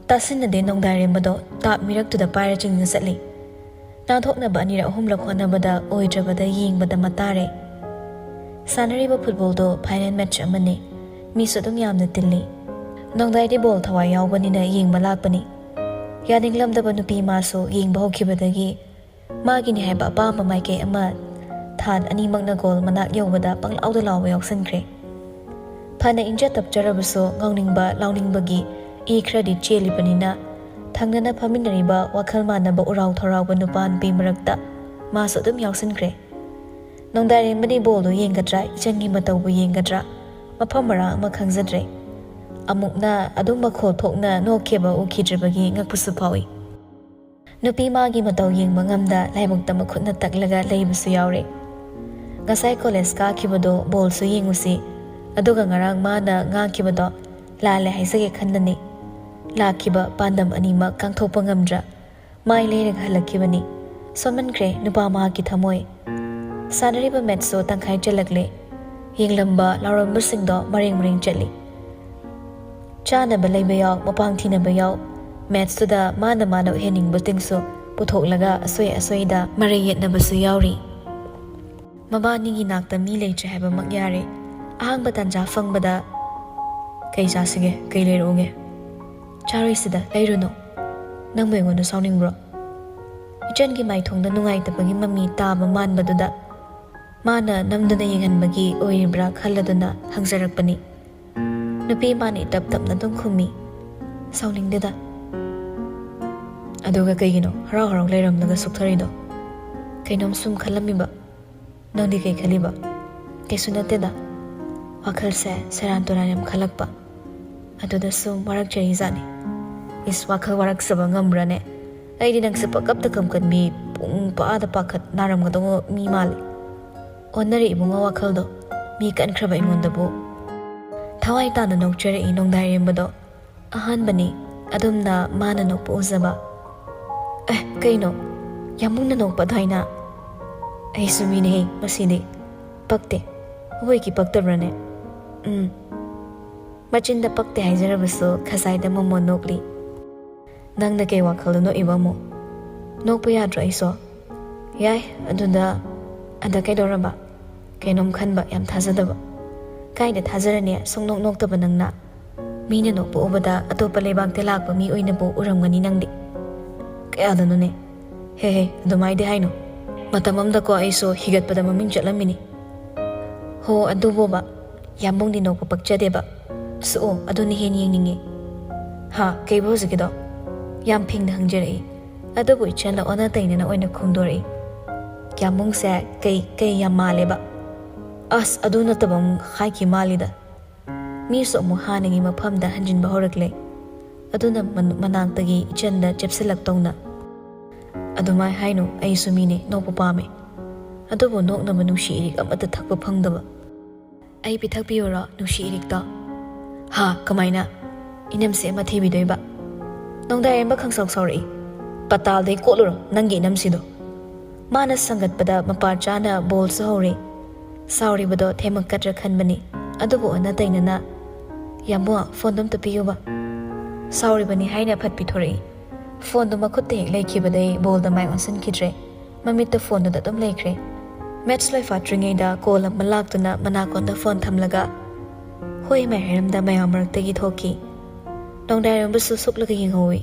ꯇꯥꯁꯤꯟꯅꯗꯦ ꯅꯣꯡꯗꯥꯏꯔꯦꯝꯕꯗꯣ ꯇꯥꯞ ꯃꯤꯔꯛꯇꯨꯗ ꯄꯥꯏꯔ ꯆꯤꯡꯅ ꯆꯠꯂꯤ꯫ ꯅꯥꯟꯊꯣꯛꯅꯕ ꯑꯅꯤꯔꯛ ꯑꯍꯨꯝꯂꯛ ꯍꯣꯠꯅꯕꯗ ꯑꯣꯏꯗ꯭ꯔꯕꯗ ꯌꯦꯡꯕꯗ ꯃꯇꯥꯔꯦ꯫ ꯁꯥꯟꯅꯔꯤꯕ ꯐꯨꯠꯕꯣꯜꯗꯣ ꯐꯥꯏꯅꯦꯜ ꯃꯦꯠꯆ ꯑꯃꯅꯤ꯫ ꯃꯤꯁꯨ ꯑꯗꯨꯝ ꯌꯥꯝꯅ ꯇꯤꯜꯂꯤ꯫ ꯅꯣꯡꯗꯥꯏꯗꯤ ꯕꯣꯜ ꯊꯋꯥꯏ ꯌꯥꯎꯕꯅꯤꯅ ꯌꯦꯡꯕ ꯂꯥꯛꯄꯅꯤ꯫ ꯌꯥꯅꯤꯡꯂꯝꯗꯕ ꯅꯨꯄꯤ ꯃꯥꯁꯨ ꯌꯦꯡꯕ ꯍꯧꯈꯤꯕꯗꯒꯤ ꯃꯥꯒꯤꯅꯤ ꯍꯥꯏꯕ ꯑꯄꯥꯝꯕ ꯃꯥꯏꯀꯩ ꯑꯃ ꯊꯥꯠ ꯑꯅꯤꯃꯛꯅ ꯒꯣꯜ ꯃꯅꯥꯛ ꯌꯧꯕꯗ ꯄꯪꯂꯥꯎꯗ ꯂꯥꯎꯕ ꯌꯥꯎꯁꯟꯈ꯭ꯔꯦ꯫ ꯐꯅ ꯏꯪꯖ ꯇꯞꯆꯔꯕꯁꯨ ꯉꯥꯎꯅꯤꯡꯕ ꯂꯥꯎꯅꯤꯡꯕꯒꯤ ꯏ ꯈꯔꯗꯤ ꯆꯦꯜꯂꯤꯕꯅꯤꯅ ꯊꯪꯅꯅ ꯐꯝꯃꯤꯟꯅꯔꯤꯕ ꯋꯥꯈꯜ ꯃꯥꯟꯅꯕ ꯎꯔꯥꯎ ꯊꯧꯔꯥꯎꯕ ꯅꯨꯄꯥ ꯅꯨꯄꯤ ꯃꯔꯛꯇ ꯃꯥꯁꯨ ꯑꯗꯨꯝ ꯌꯥꯎꯁꯟꯈ꯭ꯔꯦ꯫ ꯅꯣꯡꯗꯥꯏꯔꯦꯝꯕꯗꯤ ꯕꯣꯜꯗꯨ ꯌꯦꯡꯒꯗ꯭ꯔꯥ, ꯏꯆꯟꯒꯤ ꯃꯇꯧꯕꯨ ꯌꯦꯡꯒꯗ꯭ꯔꯥ, ꯃꯐꯝ ꯃꯔꯥꯡ ꯑꯃ ꯈꯪꯖꯗ꯭ꯔꯦ꯫ ꯑꯃꯨꯛꯅ ꯑꯗꯨꯝ ꯃꯈꯣꯜ ꯊꯣꯛꯅ ꯅꯣꯛꯈꯤꯕ ꯎꯈꯤꯗ꯭ꯔꯤꯕꯒꯤ ꯉꯛꯄꯁꯨ ꯐꯥꯎꯏ꯫ ꯅꯨꯄꯤ ꯃꯥꯒꯤ ꯃꯇꯧ ꯌꯦꯡꯕ ꯉꯝꯗ ꯂꯥꯏꯕꯛꯇ ꯃꯈꯨꯠꯅ ꯇꯛꯂꯒ ꯂꯩꯕꯁꯨ ꯌꯥꯎꯔꯦ꯫ ꯉꯁꯥꯏ ꯀꯣꯂꯦꯖ ꯀꯥꯈꯤꯕꯗꯣ ꯕꯣꯜꯁꯨ ꯌꯦꯡꯉꯨꯁꯤ, ꯑꯗꯨꯒ ꯉꯔꯥꯡ ꯃꯥꯅ ꯉꯥꯡꯈꯤꯕꯗꯣ ꯂꯥꯜꯂꯦ ꯍꯥꯏꯖꯒꯦ ꯈꯟꯕꯅꯤ꯫ ꯂꯥꯛꯈꯤꯕ ꯄꯥꯟꯗꯝ ꯑꯅꯤꯃꯛ ꯀꯥꯡꯊꯣꯛꯄ ꯉꯝꯗ꯭ꯔ ꯃꯥꯏ ꯂꯩꯔꯒ ꯍꯜꯂꯛꯈꯤꯕꯅꯤ꯫ ꯁꯣꯟꯃꯟꯈ꯭ꯔꯦ ꯅꯨꯄꯥ ꯃꯍꯥꯛꯀꯤ ꯊꯃꯣꯏ꯫ ꯁꯥꯟꯅꯔꯤꯕ ꯃꯦꯠꯁꯁꯨ ꯇꯪꯈꯥꯏ ꯆꯜꯂꯛꯂꯦ꯫ ꯌꯦꯡꯂꯝꯕ ꯂꯥꯎꯔꯝꯕꯁꯤꯡꯗꯣ ꯃꯔꯦꯡ ꯃꯔꯦꯡ ꯆꯠꯂꯤ꯫ ꯆꯥꯅꯕ ꯂꯩꯕ ꯌꯥꯎ, ꯃꯄꯥꯡ ꯊꯤꯅꯕ ꯌꯥꯎ, ꯃꯦꯠꯁꯇꯨꯗ ꯃꯥꯅ ꯃꯥꯅ ꯑꯣꯏꯍꯟꯅꯤꯡꯕꯁꯤꯡꯁꯨ ꯄꯨꯊꯣꯛꯂꯒ ꯑꯁꯣꯏ ꯑꯁꯣꯏꯗ ꯃꯔꯩ ꯌꯦꯠꯅꯕꯁꯨ ꯌꯥꯎꯔꯤ꯫ ꯃꯕꯥꯅꯤꯒꯤ ꯅꯥꯛꯇ ꯃꯤ ꯂꯩꯇ꯭ꯔꯦ ꯍꯥꯏꯕꯃꯛ ꯌꯥꯔꯦ꯫ ꯑꯍꯥꯡꯕ ꯇꯥꯟꯖꯥ ꯐꯪꯕꯗ, "ꯀꯩ ꯆꯥꯁꯤꯒꯦ? ꯀꯩ ꯂꯩꯔꯛꯎꯒꯦ?" "ꯆꯥꯔꯣꯏꯁꯤꯗ, ꯂꯩꯔꯨꯅꯨ꯫ ꯅꯪꯕꯨ ꯑꯩꯉꯣꯟꯗ ꯁꯥꯎꯅꯤꯡꯕ꯭ꯔꯣ?" ꯏꯆꯟꯒꯤ ꯃꯥꯏꯊꯣꯡꯗ ꯅꯨꯡꯉꯥꯏꯇꯕꯒꯤ ꯃꯃꯤ ꯇꯥꯕ ꯃꯥꯟꯕꯗꯨꯗ ꯃꯥꯅ ꯅꯝꯗꯨꯅ ꯌꯦꯡꯍꯟꯕꯒꯤ ꯑꯣꯏꯔꯤꯕ꯭ꯔꯥ ꯈꯜꯂꯗꯨꯅ ꯍꯪꯖꯔꯛꯄꯅꯤ꯫ ꯅꯨꯄꯤ ꯃꯥꯅꯤ ꯇꯞ ꯇꯞꯅ ꯑꯗꯨꯝ ꯈꯨꯝꯃꯤ, "ꯁꯥꯎꯅꯤꯡꯗꯦꯗ꯫" "ꯑꯗꯨꯒ ꯀꯩꯒꯤꯅꯣ ꯍꯔꯥꯎ ꯍꯔꯥꯎ ꯂꯩꯔꯝꯂꯒ ꯁꯨꯛꯊꯔꯤꯗꯣ? ꯀꯩꯅꯣꯝ ꯁꯨꯝ ꯈꯜꯂꯝꯃꯤꯕ꯫ ꯅꯪꯗꯤ ꯀꯩ ꯈꯜꯂꯤꯕ?" "ꯀꯩꯁꯨ ꯅꯠꯇꯦꯗ, ꯋꯥꯈꯜꯁꯦ ꯁꯦꯔꯥꯟ ꯇꯨꯔꯥꯟ ꯌꯥꯝ ꯈꯜꯂꯛꯄ, ꯑꯗꯨꯗ ꯁꯨꯝ ꯋꯥꯔꯛꯆꯔꯤꯖꯥꯠꯅꯤ꯫" "ꯏꯁ, ꯋꯥꯈꯜ ꯋꯥꯔꯛꯆꯕ ꯉꯝꯕ꯭ꯔꯥꯅꯦ? ꯑꯩꯗꯤ ꯅꯪꯁꯦ ꯄꯪꯀꯞꯇ ꯀꯝꯀꯟꯕꯤ, ꯄꯨꯡ ꯄꯥꯗ ꯄꯥꯈꯠ ꯅꯥꯔꯝꯒꯗꯧꯕ ꯃꯤ ꯃꯥꯜꯂꯤ꯫ ꯑꯣꯟꯅꯔꯦ ꯏꯕꯨꯡꯉꯣ ꯋꯥꯈꯜꯗꯣ, ꯃꯤ ꯀꯟꯈ꯭ꯔꯕ ꯑꯩꯉꯣꯟꯗꯕꯨ꯫" ꯊꯋꯥꯏ ꯇꯥꯅ ꯅꯣꯛꯆꯔꯛꯏ ꯅꯣꯡꯗꯥꯏꯔꯦꯝꯕꯗꯣ꯫ ꯑꯍꯥꯟꯕꯅꯤ ꯑꯗꯨꯝꯅ ꯃꯥꯅ ꯅꯣꯛꯄ ꯎꯖꯕ꯫ "ꯑꯦ, ꯀꯩꯅꯣ? ꯌꯥꯝ ꯃꯨꯟꯅ ꯅꯣꯛꯄ ꯑꯗꯨꯃꯥꯏꯅ?" ꯑꯩꯁꯨ ꯃꯤꯅꯦꯍꯦ, ꯃꯁꯤꯗꯤ꯫ ꯄꯛꯇꯦ꯫ ꯑꯩꯈꯣꯏꯒꯤ ꯄꯛꯇꯕ꯭ꯔꯅꯦ? ꯎꯝ꯫ ꯃꯆꯤꯟꯗ ꯄꯛꯇꯦ ꯍꯥꯏꯖꯔꯕꯁꯨ ꯈꯖꯥꯏꯗ ꯃꯣꯃꯣꯟ ꯅꯣꯛꯂꯤ꯫ ꯅꯪꯅ ꯀꯩ ꯋꯥꯈꯜꯗ ꯅꯣꯛꯏꯕ ꯑꯃꯨꯛ? ꯅꯣꯛꯄ ꯌꯥꯗ꯭ꯔꯣ ꯑꯩꯁꯨ? ꯌꯥꯏ, ꯑꯗꯨꯗ, ꯑꯗ ꯀꯩꯗꯧꯔꯕ? ꯀꯩꯅꯣꯝ ꯈꯟꯕ ꯌꯥꯝ ꯊꯥꯖꯗꯕ꯫ ꯀꯥꯏꯗ ꯊꯥꯖꯔꯅꯤ, ꯁꯨꯡꯅꯣꯛ ꯅꯣꯛꯇꯕ ꯅꯪꯅ? ꯃꯤꯅ ꯅꯣꯛꯄ ꯎꯕꯗ ꯑꯇꯣꯞꯄ ꯂꯩꯕꯥꯛꯇ ꯂꯥꯛꯄ ꯃꯤ ꯑꯣꯏꯅꯕꯨ ꯎꯔꯝꯒꯅꯤ ꯅꯪꯗꯤ꯫ ꯀꯌꯥꯗꯅꯣꯅꯦ? ꯍꯦ ꯍꯦ, ꯑꯗꯨꯃꯥꯏꯗꯤ ꯍꯥꯏꯅꯨ꯫ ꯃꯇꯝ ꯑꯃꯗꯀꯣ ꯑꯩꯁꯨ ꯍꯤꯒꯠꯄꯗ ꯃꯃꯤꯡ ꯆꯠꯂꯝꯃꯤꯅꯤ꯫ ꯍꯣ, ꯑꯗꯨꯕꯣꯕ, ꯌꯥꯝꯕꯨꯡꯗꯤ ꯅꯣꯛꯄ ꯄꯛꯆꯗꯦꯕ꯫ ꯁꯨꯛꯑꯣ, ꯑꯗꯨꯅ ꯍꯦꯟꯅ ꯌꯦꯡꯅꯤꯡꯉꯤ꯫ ꯍꯥ, ꯀꯩꯕꯨ ꯍꯧꯖꯤꯛꯀꯤꯗꯣ? ꯌꯥꯝ ꯐꯤꯡꯅ ꯍꯪꯖꯔꯛꯏ꯫ ꯑꯗꯨꯕꯨ ꯏꯆꯟꯅ ꯑꯣꯟꯅ ꯇꯩꯅꯅ ꯑꯣꯏꯅ ꯈꯨꯝꯗꯣꯔꯛꯏ꯫ ꯌꯥꯝꯕꯨꯡꯁꯦ ꯀꯩ, ꯀꯩ ꯌꯥꯝ ꯃꯥꯜꯂꯦꯕ꯫ ꯑꯁ, ꯑꯗꯨ ꯅꯠꯇꯕ ꯑꯃꯨꯛ ꯍꯥꯏꯈꯤ ꯃꯥꯜꯂꯤꯗ꯫ ꯃꯤꯁꯨ ꯑꯃꯨꯛ ꯍꯥꯟꯅꯒꯤ ꯃꯐꯝꯗ ꯍꯟꯖꯤꯟꯕ ꯍꯧꯔꯛꯂꯦ꯫ ꯑꯗꯨꯅ ꯃꯟ-, ꯃꯅꯥꯛꯇꯒꯤ ꯏꯆꯟꯗ ꯆꯦꯞꯁꯤꯜꯂꯛꯇꯧꯅ꯫ ꯑꯗꯨꯃꯥꯏ ꯍꯥꯏꯅꯨ, ꯑꯩꯁꯨ ꯃꯤꯅꯦ, ꯅꯣꯛꯄ ꯄꯥꯝꯃꯦ꯫ ꯑꯗꯨꯕꯨ ꯅꯣꯛꯅꯕ ꯅꯨꯡꯁꯤ ꯏꯔꯤꯛ ꯑꯃꯠꯇ ꯊꯛꯄ ꯐꯪꯗꯕ꯫ ꯑꯩ ꯄꯤꯊꯛꯄꯤꯌꯨꯔꯣ ꯅꯨꯡꯁꯤ ꯏꯔꯤꯛꯇꯣ? ꯍꯥ, ꯀꯃꯥꯏꯅ? ꯏꯅꯝꯁꯦ ꯑꯃ ꯊꯤꯕꯤꯗꯣꯏꯕ? ꯅꯣꯡꯗꯥꯏꯔꯦꯝꯕ ꯈꯪꯁꯥꯎ ꯁꯥꯎꯔꯛꯏ꯫ ꯄꯇꯥꯜꯗꯩ ꯀꯣꯠꯂꯨꯔꯣ ꯅꯪꯒꯤ ꯏꯅꯝꯁꯤꯗꯣ꯫ ꯃꯥꯅ ꯁꯪꯒꯠꯄꯗ ꯃꯄꯥ ꯆꯥꯅ ꯕꯣꯜꯁꯨ ꯍꯧꯔꯦ꯫ ꯁꯥꯎꯔꯤꯕꯗꯣ ꯊꯦꯝꯃꯛꯀꯗ꯭ꯔꯥ ꯈꯟꯕꯅꯤ, ꯑꯗꯨꯕꯨ ꯑꯣꯟꯅ ꯇꯩꯅꯅ, "ꯌꯥꯝꯕꯨꯡ, ꯐꯣꯟꯗꯣ ꯑꯝꯇ ꯄꯤꯌꯨꯕ꯫" ꯁꯥꯎꯔꯤꯕꯅꯤ ꯍꯥꯏꯅ ꯐꯠ ꯄꯤꯊꯣꯔꯛꯏ꯫ ꯐꯣꯟꯗꯨ ꯃꯈꯨꯠꯇ ꯍꯦꯛ ꯂꯩꯈꯤꯕꯗꯩ ꯕꯣꯜꯗ ꯃꯥꯏ ꯑꯣꯟꯁꯤꯟꯈꯤꯗ꯭ꯔꯦ꯫ ꯃꯃꯤꯠꯇ ꯐꯣꯟꯗꯨꯗ ꯑꯗꯨꯝ ꯂꯩꯈ꯭ꯔꯦ꯫ ꯃꯦꯠꯁ ꯂꯣꯏꯐꯥꯠꯇ꯭ꯔꯤꯉꯩꯗ ꯀꯣꯜ ꯑꯃ ꯂꯥꯛꯇꯨꯅ ꯃꯅꯥꯀꯣꯟꯗ ꯐꯣꯟ ꯊꯝꯂꯒ ꯍꯣꯏ ꯃꯥꯏ ꯍꯥꯏꯔꯝꯗ ꯃꯌꯥꯝ ꯃꯔꯛꯇꯒꯤ ꯊꯣꯛꯈꯤ꯫ ꯅꯣꯡꯗꯥꯏꯔꯝꯕꯁꯨ ꯁꯨꯛꯂꯒ ꯌꯦꯡꯍꯧꯏ꯫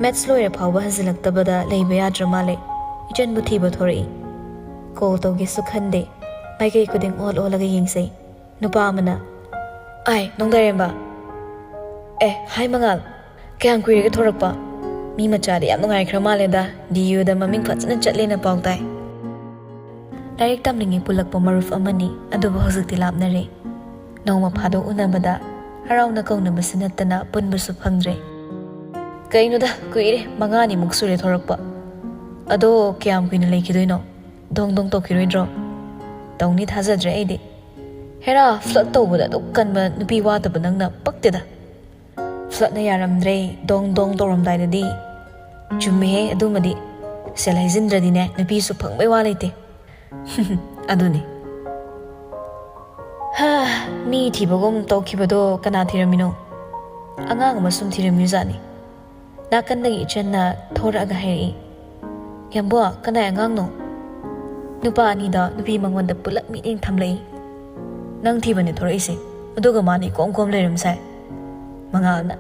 ꯃꯦꯠꯁ ꯂꯣꯏꯔ ꯐꯥꯎꯕ ꯍꯟꯖꯤꯜꯂꯛꯇꯕꯗ ꯂꯩꯕ ꯌꯥꯗ꯭ꯔ ꯃꯥꯜꯂꯦ꯫ ꯏꯆꯟꯕꯨ ꯊꯤꯕ ꯊꯣꯔꯛꯏ꯫ ꯀꯣꯜ ꯇꯧꯒꯦꯁꯨ ꯈꯟꯗꯦ꯫ ꯃꯥꯏꯀꯩ ꯈꯨꯗꯤꯡ ꯑꯣꯜ ꯑꯣꯜꯂꯒ ꯌꯦꯡꯖꯩ꯫ ꯅꯨꯄꯥ ꯑꯃꯅ, "ꯑꯥꯏ, ꯅꯣꯡꯗꯥꯏꯔꯦꯝꯕ꯫" "ꯑꯦ, ꯍꯥꯏ ꯃꯉꯥꯜ, ꯀꯌꯥꯝ ꯀꯨꯏꯔꯒꯦ ꯊꯣꯔꯛꯄ? ꯃꯤ ꯃꯆꯥꯗꯤ ꯌꯥꯝ ꯅꯨꯡꯉꯥꯏꯈ꯭ꯔ ꯃꯥꯜꯂꯦꯗ, ꯗꯤ ꯌꯨꯗ ꯃꯃꯤꯡ ꯐꯖꯅ ꯆꯠꯂꯦꯅ ꯄꯥꯎ ꯇꯥꯏ꯫" ꯂꯥꯏꯔꯤꯛ ꯇꯝꯂꯤꯉꯩ ꯄꯨꯜꯂꯛꯄ ꯃꯔꯨꯞ ꯑꯃꯅꯤ, ꯑꯗꯨꯕꯨ ꯍꯧꯖꯤꯛꯇꯤ ꯂꯥꯞꯅꯔꯦ꯫ ꯅꯣꯡꯃ ꯐꯥꯗꯣꯛ ꯎꯅꯕꯗ ꯍꯔꯥꯎꯅ ꯀꯧꯅꯕꯁꯨ ꯅꯠꯇꯅ ꯄꯨꯟꯕꯁꯨ ꯐꯪꯗ꯭ꯔꯦ꯫ "ꯀꯩꯅꯣꯗ, ꯀꯨꯏꯔꯦ, ꯃꯉꯥꯅꯤꯃꯨꯛ ꯁꯨꯔꯦ ꯊꯣꯔꯛꯄ꯫ ꯑꯗꯣ ꯀꯌꯥꯝ ꯀꯨꯏꯅ ꯂꯩꯈꯤꯗꯣꯏꯅꯣ? ꯗꯣꯡ ꯗꯣꯡ ꯇꯧꯈꯤꯔꯣꯏꯗ꯭ꯔꯣ?" "ꯇꯧꯅꯤ ꯊꯥꯖꯗ꯭ꯔꯦ ꯑꯩꯗꯤ꯫ ꯍꯦꯔꯥ, ꯐ꯭ꯂꯔꯠ ꯇꯧꯕꯗ ꯑꯗꯨꯛ ꯀꯟꯕ ꯅꯨꯄꯤ ꯋꯥꯠꯇꯕ ꯅꯪꯅ ꯄꯛꯇꯦꯗ꯫ ꯐ꯭ꯂꯔꯠꯅ ꯌꯥꯔꯝꯗ꯭ꯔꯦ, ꯗꯣꯡ ꯗꯣꯡ ꯇꯧꯔꯝꯗꯥꯏꯗꯗꯤ꯫" "ꯆꯨꯝꯃꯦꯍꯦ ꯑꯗꯨꯃꯗꯤ꯫ ꯁꯦꯜ ꯍꯩꯖꯤꯟꯗ꯭ꯔꯗꯤꯅꯦ ꯅꯨꯄꯤꯁꯨ ꯐꯪꯕꯩ ꯋꯥ ꯂꯩꯇꯦ꯫ ꯑꯗꯨꯅꯤ꯫ ꯍꯥ, ꯃꯤ ꯊꯤꯕꯒꯨꯝ ꯇꯧꯈꯤꯕꯗꯣ ꯀꯅꯥ ꯊꯤꯔꯝꯃꯤꯅꯣ? ꯑꯉꯥꯡ ꯑꯃ ꯁꯨꯝ ꯊꯤꯔꯝꯃꯤꯖꯥꯠꯅꯤ꯫ ꯅꯥꯀꯟꯗꯒꯤ ꯏꯆꯟꯅ ꯊꯣꯔꯛꯑꯒ ꯍꯥꯏꯔꯛꯏ, "ꯌꯥꯝꯕꯣ, ꯀꯅꯥꯏ ꯑꯉꯥꯡꯅꯣ?" ꯅꯨꯄꯥ ꯑꯅꯤꯗ ꯅꯨꯄꯤ ꯃꯉꯣꯟꯗ ꯄꯨꯂꯞ ꯃꯤꯠꯌꯦꯡ ꯊꯝꯂꯛꯏ꯫ "ꯅꯪ ꯊꯤꯕꯅꯦ ꯊꯣꯔꯛꯏꯁꯦ, ꯑꯗꯨꯒ ꯃꯥꯅ ꯏꯀꯣꯝ ꯀꯣꯝ ꯂꯩꯔꯝꯁꯥꯏ꯫" ꯃꯉꯥꯜꯅ,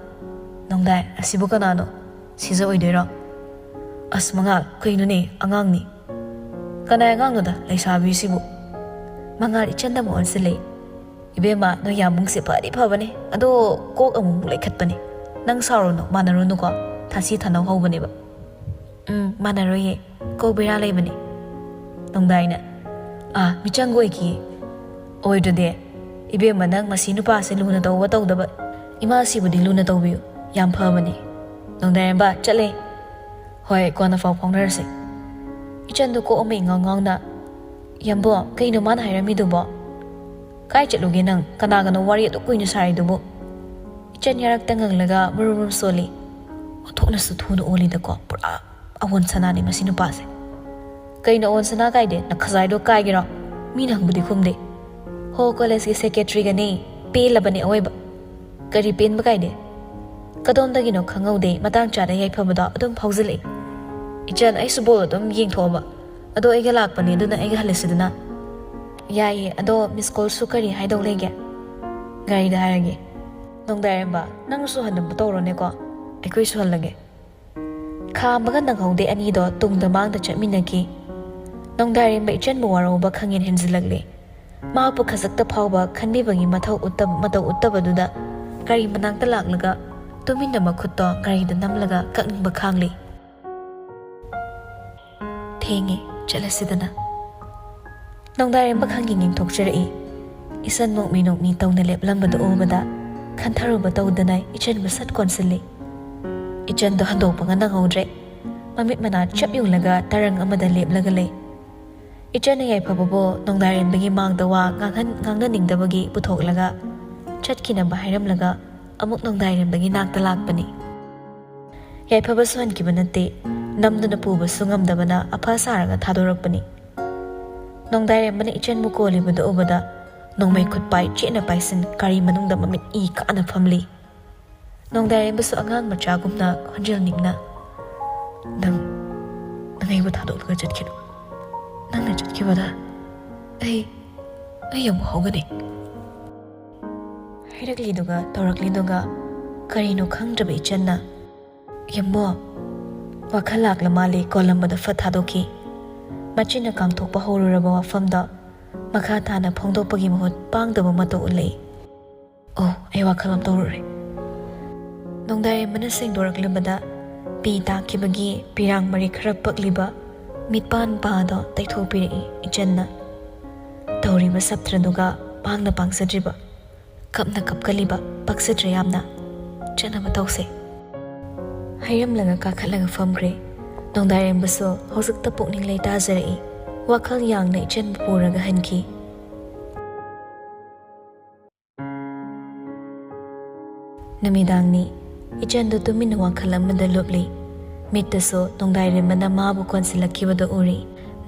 "ꯅꯣꯡꯗꯥꯏ, ꯑꯁꯤꯕꯨ ꯀꯅꯥꯅꯣ? ꯁꯤꯖ ꯑꯣꯏꯗꯣꯏꯔꯣ?" "ꯑꯁ ꯃꯉꯥꯜ, ꯀꯩꯅꯣꯅꯦ, ꯑꯉꯥꯡꯅꯤ꯫" "ꯀꯅꯥꯏ ꯑꯉꯥꯡꯅꯣꯗ, ꯂꯩꯁꯥꯕꯤꯁꯤꯕꯨ?" ꯃꯉꯥꯜ ꯏꯆꯟꯗ ꯑꯃꯨꯛ ꯑꯣꯟꯁꯤꯜꯂꯛꯏ꯫ "ꯏꯕꯦꯝꯃ, ꯅꯣꯏ ꯌꯥꯝꯕꯨꯡꯁꯦ ꯐꯗꯤ ꯐꯕꯅꯦ, ꯑꯗꯣ ꯀꯣꯛ ꯑꯃꯨꯛ ꯑꯃꯨꯛ ꯂꯩꯈꯠꯄꯅꯦ꯫ ꯅꯪ ꯁꯥꯎꯔꯨꯅꯨ, ꯃꯥꯟꯅꯔꯨꯅꯨꯀꯣ, ꯊꯥꯁꯤ ꯊꯥꯅꯧ ꯍꯧꯕꯅꯦꯕ꯫" "ꯎꯝ, ꯃꯥꯟꯅꯔꯣꯏꯌꯦ, ꯀꯣꯛ ꯕꯦꯔꯥ ꯂꯩꯕꯅꯦ꯫" ꯅꯣꯡꯗꯥꯏꯅ, "ꯑꯥ, ꯃꯤꯆꯪꯒ ꯑꯣꯏꯈꯤꯌꯦ꯫" "ꯑꯣꯏꯗ꯭ꯔꯗꯤ? ꯏꯕꯦꯝꯃ, ꯅꯪ ꯃꯁꯤ ꯅꯨꯄꯥꯁꯦ ꯂꯨꯅ ꯇꯧꯕ ꯇꯧꯗꯕ, ꯏꯃꯥꯁꯤꯕꯨꯗꯤ ꯂꯨꯅ ꯇꯧꯕꯤꯌꯨ, ꯌꯥꯝ ꯐꯕꯅꯦ꯫" ꯅꯣꯡꯗꯥꯏꯔꯦꯝꯕ, "ꯆꯠꯂꯦ꯫" "ꯍꯣꯏ, ꯀꯣꯟꯅ ꯄꯥꯎ ꯐꯥꯎꯅꯔꯁꯦ꯫" ꯏꯆꯟꯗꯣ ꯀꯣꯛ ꯑꯃ ꯏꯉꯥꯎ ꯉꯥꯎꯅ, "ꯌꯥꯝꯕꯣ, ꯀꯩꯅꯣ ꯃꯥꯅ ꯍꯥꯏꯔꯝꯃꯤꯗꯨꯕꯣ? ꯀꯥꯏ ꯆꯠꯂꯨꯒꯦ ꯅꯪ? ꯀꯅꯥꯒꯅꯣ ꯋꯥꯔꯤ ꯑꯗꯨꯛ ꯀꯨꯏꯅ ꯁꯥꯔꯤꯗꯨꯕꯨ?" ꯏꯆꯟ ꯌꯥꯔꯛꯇ ꯉꯪꯂꯒ ꯃꯔꯨꯝ ꯃꯔꯨꯝ ꯁꯣꯜꯂꯤ꯫ "ꯑꯣꯟꯊꯣꯛꯅꯁꯨ ꯊꯨꯅ ꯑꯣꯜꯂꯤꯗꯀꯣ, ꯄꯨꯔꯥ ꯑꯑꯣꯟ ꯁꯅꯥꯅꯤ ꯃꯁꯤ ꯅꯨꯄꯥꯁꯦ꯫" "ꯀꯩꯅꯣ ꯑꯑꯣꯟ ꯁꯅꯥ ꯀꯥꯏꯗꯦ? ꯅꯈꯖꯥꯏꯗꯣ ꯀꯥꯏꯒꯦꯔꯣ? ꯃꯤꯅ ꯍꯪꯕꯗꯤ ꯈꯨꯝꯗꯦ꯫" "ꯍꯣ, ꯀꯣꯂꯦꯖꯀꯤ ꯁꯦꯀ꯭ꯔꯦꯇꯔꯤꯒꯅꯦ, ꯄꯦꯜꯂꯕꯅꯦ ꯑꯑꯣꯏꯕ꯫" "ꯀꯔꯤ ꯄꯦꯟꯕ ꯀꯥꯏꯗꯦ?" "ꯀꯗꯣꯝꯗꯒꯤꯅꯣ ꯈꯪꯍꯧꯗꯦ, ꯃꯇꯥꯡ ꯆꯥꯗ ꯌꯥꯏꯐꯕꯗꯣ ꯑꯗꯨꯝ ꯐꯥꯎꯖꯤꯜꯂꯛꯏ꯫" "ꯏꯆꯟ, ꯑꯩꯁꯨ ꯕꯣꯜ ꯑꯗꯨꯝ ꯌꯦꯡꯊꯣꯛꯑꯕ, ꯑꯗꯣ ꯑꯩꯒ ꯂꯥꯛꯄꯅꯦ, ꯑꯗꯨꯅ ꯑꯩꯒ ꯍꯜꯂꯁꯤꯗꯅ꯫" "ꯌꯥꯏꯌꯦ, ꯑꯗꯣ ꯃꯤꯁ ꯀꯣꯜꯁꯨ ꯀꯔꯤ ꯍꯥꯏꯗꯧ ꯂꯩꯒꯦ?" "ꯒꯥꯔꯤꯗ ꯍꯥꯏꯔꯒꯦ꯫" "ꯅꯣꯡꯗꯥꯏꯔꯦꯝꯕ, ꯅꯪꯁꯨ ꯍꯟꯅꯕ ꯇꯧꯔꯣꯅꯦꯀꯣ, ꯑꯩꯈꯣꯏꯁꯨ ꯍꯜꯂꯒꯦ꯫" ꯈꯥꯝꯕꯒ ꯅꯪꯍꯧꯗꯦ, ꯑꯅꯤꯗꯣ ꯇꯨꯡꯗ ꯃꯥꯡꯗ ꯆꯠꯃꯤꯟꯅꯈꯤ꯫ ꯅꯣꯡꯗꯥꯏꯔꯦꯝꯕ ꯏꯆꯟꯕꯨ ꯋꯥꯔꯧꯕ ꯈꯪꯍꯦꯟ ꯍꯦꯟꯖꯤꯜꯂꯛꯂꯦ꯫ ꯃꯍꯥꯛꯄꯨ ꯈꯖꯛꯇ ꯐꯥꯎꯕ ꯈꯟꯕꯤꯕꯒꯤ ꯃꯊꯧ ꯎꯠꯇꯕ, ꯃꯇꯧ ꯎꯠꯇꯕꯗꯨꯗ ꯒꯥꯔꯤ ꯃꯅꯥꯛꯇ ꯂꯥꯛꯂꯒ ꯇꯨꯃꯤꯟꯅ ꯃꯈꯨꯠꯇꯣ ꯒꯥꯔꯤꯗ ꯅꯝꯂꯒ ꯀꯛꯅꯤꯡꯕ ꯈꯥꯡꯂꯤ꯫ "ꯊꯦꯡꯉꯦ, ꯆꯠꯂꯁꯤꯗꯅ꯫" ꯅꯣꯡꯗꯥꯏꯔꯦꯝꯕ ꯈꯪꯌꯦꯡ ꯌꯦꯡꯊꯣꯛꯆꯔꯛꯏ꯫ ꯏꯆꯟ ꯅꯣꯛꯃꯤ ꯅꯣꯛꯃꯤ ꯇꯧꯅ ꯂꯦꯞꯂꯝꯕꯗꯨ ꯎꯕꯗ ꯈꯟꯊꯔꯨꯕ ꯇꯧꯗꯅ ꯏꯆꯟꯕꯨ ꯁꯠ ꯀꯣꯟꯁꯤꯜꯂꯤ꯫ ꯏꯆꯟꯗꯣ ꯍꯟꯗꯣꯛꯄꯒ ꯅꯪꯍꯧꯗ꯭ꯔꯦ꯫ ꯃꯃꯤꯠ ꯃꯅꯥ ꯆꯞ ꯌꯨꯡꯂꯒ ꯇꯔꯪ ꯑꯃꯗ ꯂꯦꯞꯂꯒ ꯂꯩ꯫ ꯏꯆꯟꯅ ꯌꯥꯏꯐꯕꯕꯨ ꯅꯣꯡꯗꯥꯏꯔꯦꯝꯕꯒꯤ ꯃꯥꯡꯗ ꯋꯥ ꯉꯥꯡꯍꯟ-, ꯉꯥꯡꯅꯅꯤꯡꯗꯕꯒꯤ ꯄꯨꯊꯣꯛꯂꯒ ꯆꯠꯈꯤꯅꯕ ꯍꯥꯏꯔꯝꯂꯒ ꯑꯃꯨꯛ ꯅꯣꯡꯗꯥꯏꯔꯦꯝꯕꯒꯤ ꯅꯥꯛꯇ ꯂꯥꯛꯄꯅꯤ꯫ ꯌꯥꯏꯐꯕꯁꯨ ꯍꯟꯈꯤꯕ ꯅꯠꯇꯦ, ꯅꯝꯗꯨꯅ ꯄꯨꯕꯁꯨ ꯉꯝꯗꯕꯅ ꯑꯐ ꯁꯥꯔꯒ ꯊꯥꯗꯣꯔꯛꯄꯅꯤ꯫ ꯅꯣꯡꯗꯥꯏꯔꯦꯝꯕꯅ ꯏꯆꯟꯕꯨ ꯀꯣꯜꯂꯤꯕꯗꯨ ꯎꯕꯗ ꯅꯣꯡꯃꯩ ꯈꯨꯠ ꯄꯥꯏ ꯆꯦꯠꯅ ꯄꯥꯏꯁꯤꯟ ꯒꯥꯔꯤ ꯃꯅꯨꯡꯗ ꯃꯃꯤꯠ ꯏ ꯀꯥꯅ ꯐꯝꯂꯤ꯫ ꯅꯣꯡꯗꯥꯏꯔꯦꯝꯕꯁꯨ ꯑꯉꯥꯡ ꯃꯆꯥꯒꯨꯝꯅ ꯈꯣꯟꯖꯦꯜ ꯅꯤꯛꯅ, "ꯅꯪ, ꯅꯪ ꯑꯩꯕꯨ ꯊꯥꯗꯣꯛꯂꯒ ꯆꯠꯈꯤꯅꯨ꯫ ꯅꯪꯅ ꯆꯠꯈꯤꯕꯗ ꯑꯩ, ꯑꯩ ꯑꯃꯨꯛ ꯍꯧꯒꯅꯤ" ꯍꯥꯏꯔꯛꯂꯤꯗꯨꯒ ꯇꯧꯔꯛꯂꯤꯗꯨꯒ ꯀꯔꯤꯅꯣ ꯈꯪꯗ꯭ꯔꯕ ꯏꯆꯟꯅ, "ꯌꯦꯡꯕꯣ, ꯋꯥꯈꯜ ꯂꯥꯛꯂ ꯃꯥꯜꯂꯦ" ꯀꯣꯜꯂꯝꯕꯗ ꯐꯠ ꯊꯥꯗꯣꯛꯈꯤ꯫ ꯃꯆꯤꯟꯅ ꯀꯥꯡꯊꯣꯛꯄ ꯍꯧꯔꯨꯔꯕ ꯋꯥꯐꯝꯗꯣ ꯃꯈꯥ ꯇꯥꯅ ꯐꯣꯡꯗꯣꯛꯄꯒꯤ ꯃꯍꯨꯠ ꯄꯥꯡꯗꯕ ꯃꯇꯧ ꯎꯠꯂꯛꯏ꯫ "ꯑꯣ, ꯑꯩ ꯋꯥꯈꯜ ꯑꯃ ꯇꯧꯔꯨꯔꯦ"꯫ ꯅꯣꯡꯗꯥꯏꯔꯦꯝꯕꯅ ꯁꯦꯡꯗꯣꯔꯛꯂꯕꯗ ꯄꯤ ꯇꯥꯈꯤꯕꯒꯤ ꯄꯤꯔꯥꯡ ꯃꯔꯤ ꯈꯔ ꯄꯛꯂꯤꯕ ꯃꯤꯠꯄꯥꯟ ꯄꯥꯗꯣ ꯇꯩꯊꯣꯛꯄꯤꯔꯛꯏ ꯏꯆꯟꯅ꯫ ꯇꯧꯔꯤꯕ ꯁꯞꯇ꯭ꯔꯗꯨꯒ ꯄꯥꯡꯅ ꯄꯥꯡꯖꯗ꯭ꯔꯤꯕ, ꯀꯞꯅ ꯀꯞꯀꯜꯂꯤꯕ, ꯄꯛꯆꯗ꯭ꯔꯦ ꯌꯥꯝꯅ꯫ ꯆꯠꯅꯕ ꯇꯧꯁꯦ꯫ ꯍꯥꯏꯔꯝꯂꯒ ꯀꯥꯈꯠꯂꯒ ꯐꯝꯈ꯭ꯔꯦ꯫ ꯅꯣꯡꯗꯥꯏꯔꯦꯝꯕꯁꯨ ꯍꯧꯖꯤꯛꯇ ꯄꯨꯛꯅꯤꯡ ꯂꯩꯇꯥꯖꯔꯛꯏ꯫ ꯋꯥꯈꯜ ꯌꯥꯡꯅ ꯏꯆꯟꯕꯨ ꯄꯨꯔꯒ ꯍꯟꯈꯤ꯫ ꯅꯨꯃꯤꯗꯥꯡꯅꯤ꯫ ꯏꯆꯟꯗꯨ ꯇꯨꯃꯤꯟꯅ ꯋꯥꯈꯜ ꯑꯃꯗ ꯂꯨꯞꯂꯤ꯫ ꯃꯤꯠꯇꯁꯨ ꯅꯣꯡꯗꯥꯏꯔꯦꯝꯕꯅ ꯃꯥꯕꯨ ꯀꯣꯟꯁꯤꯜꯂꯛꯈꯤꯕꯗꯨ ꯎꯔꯤ꯫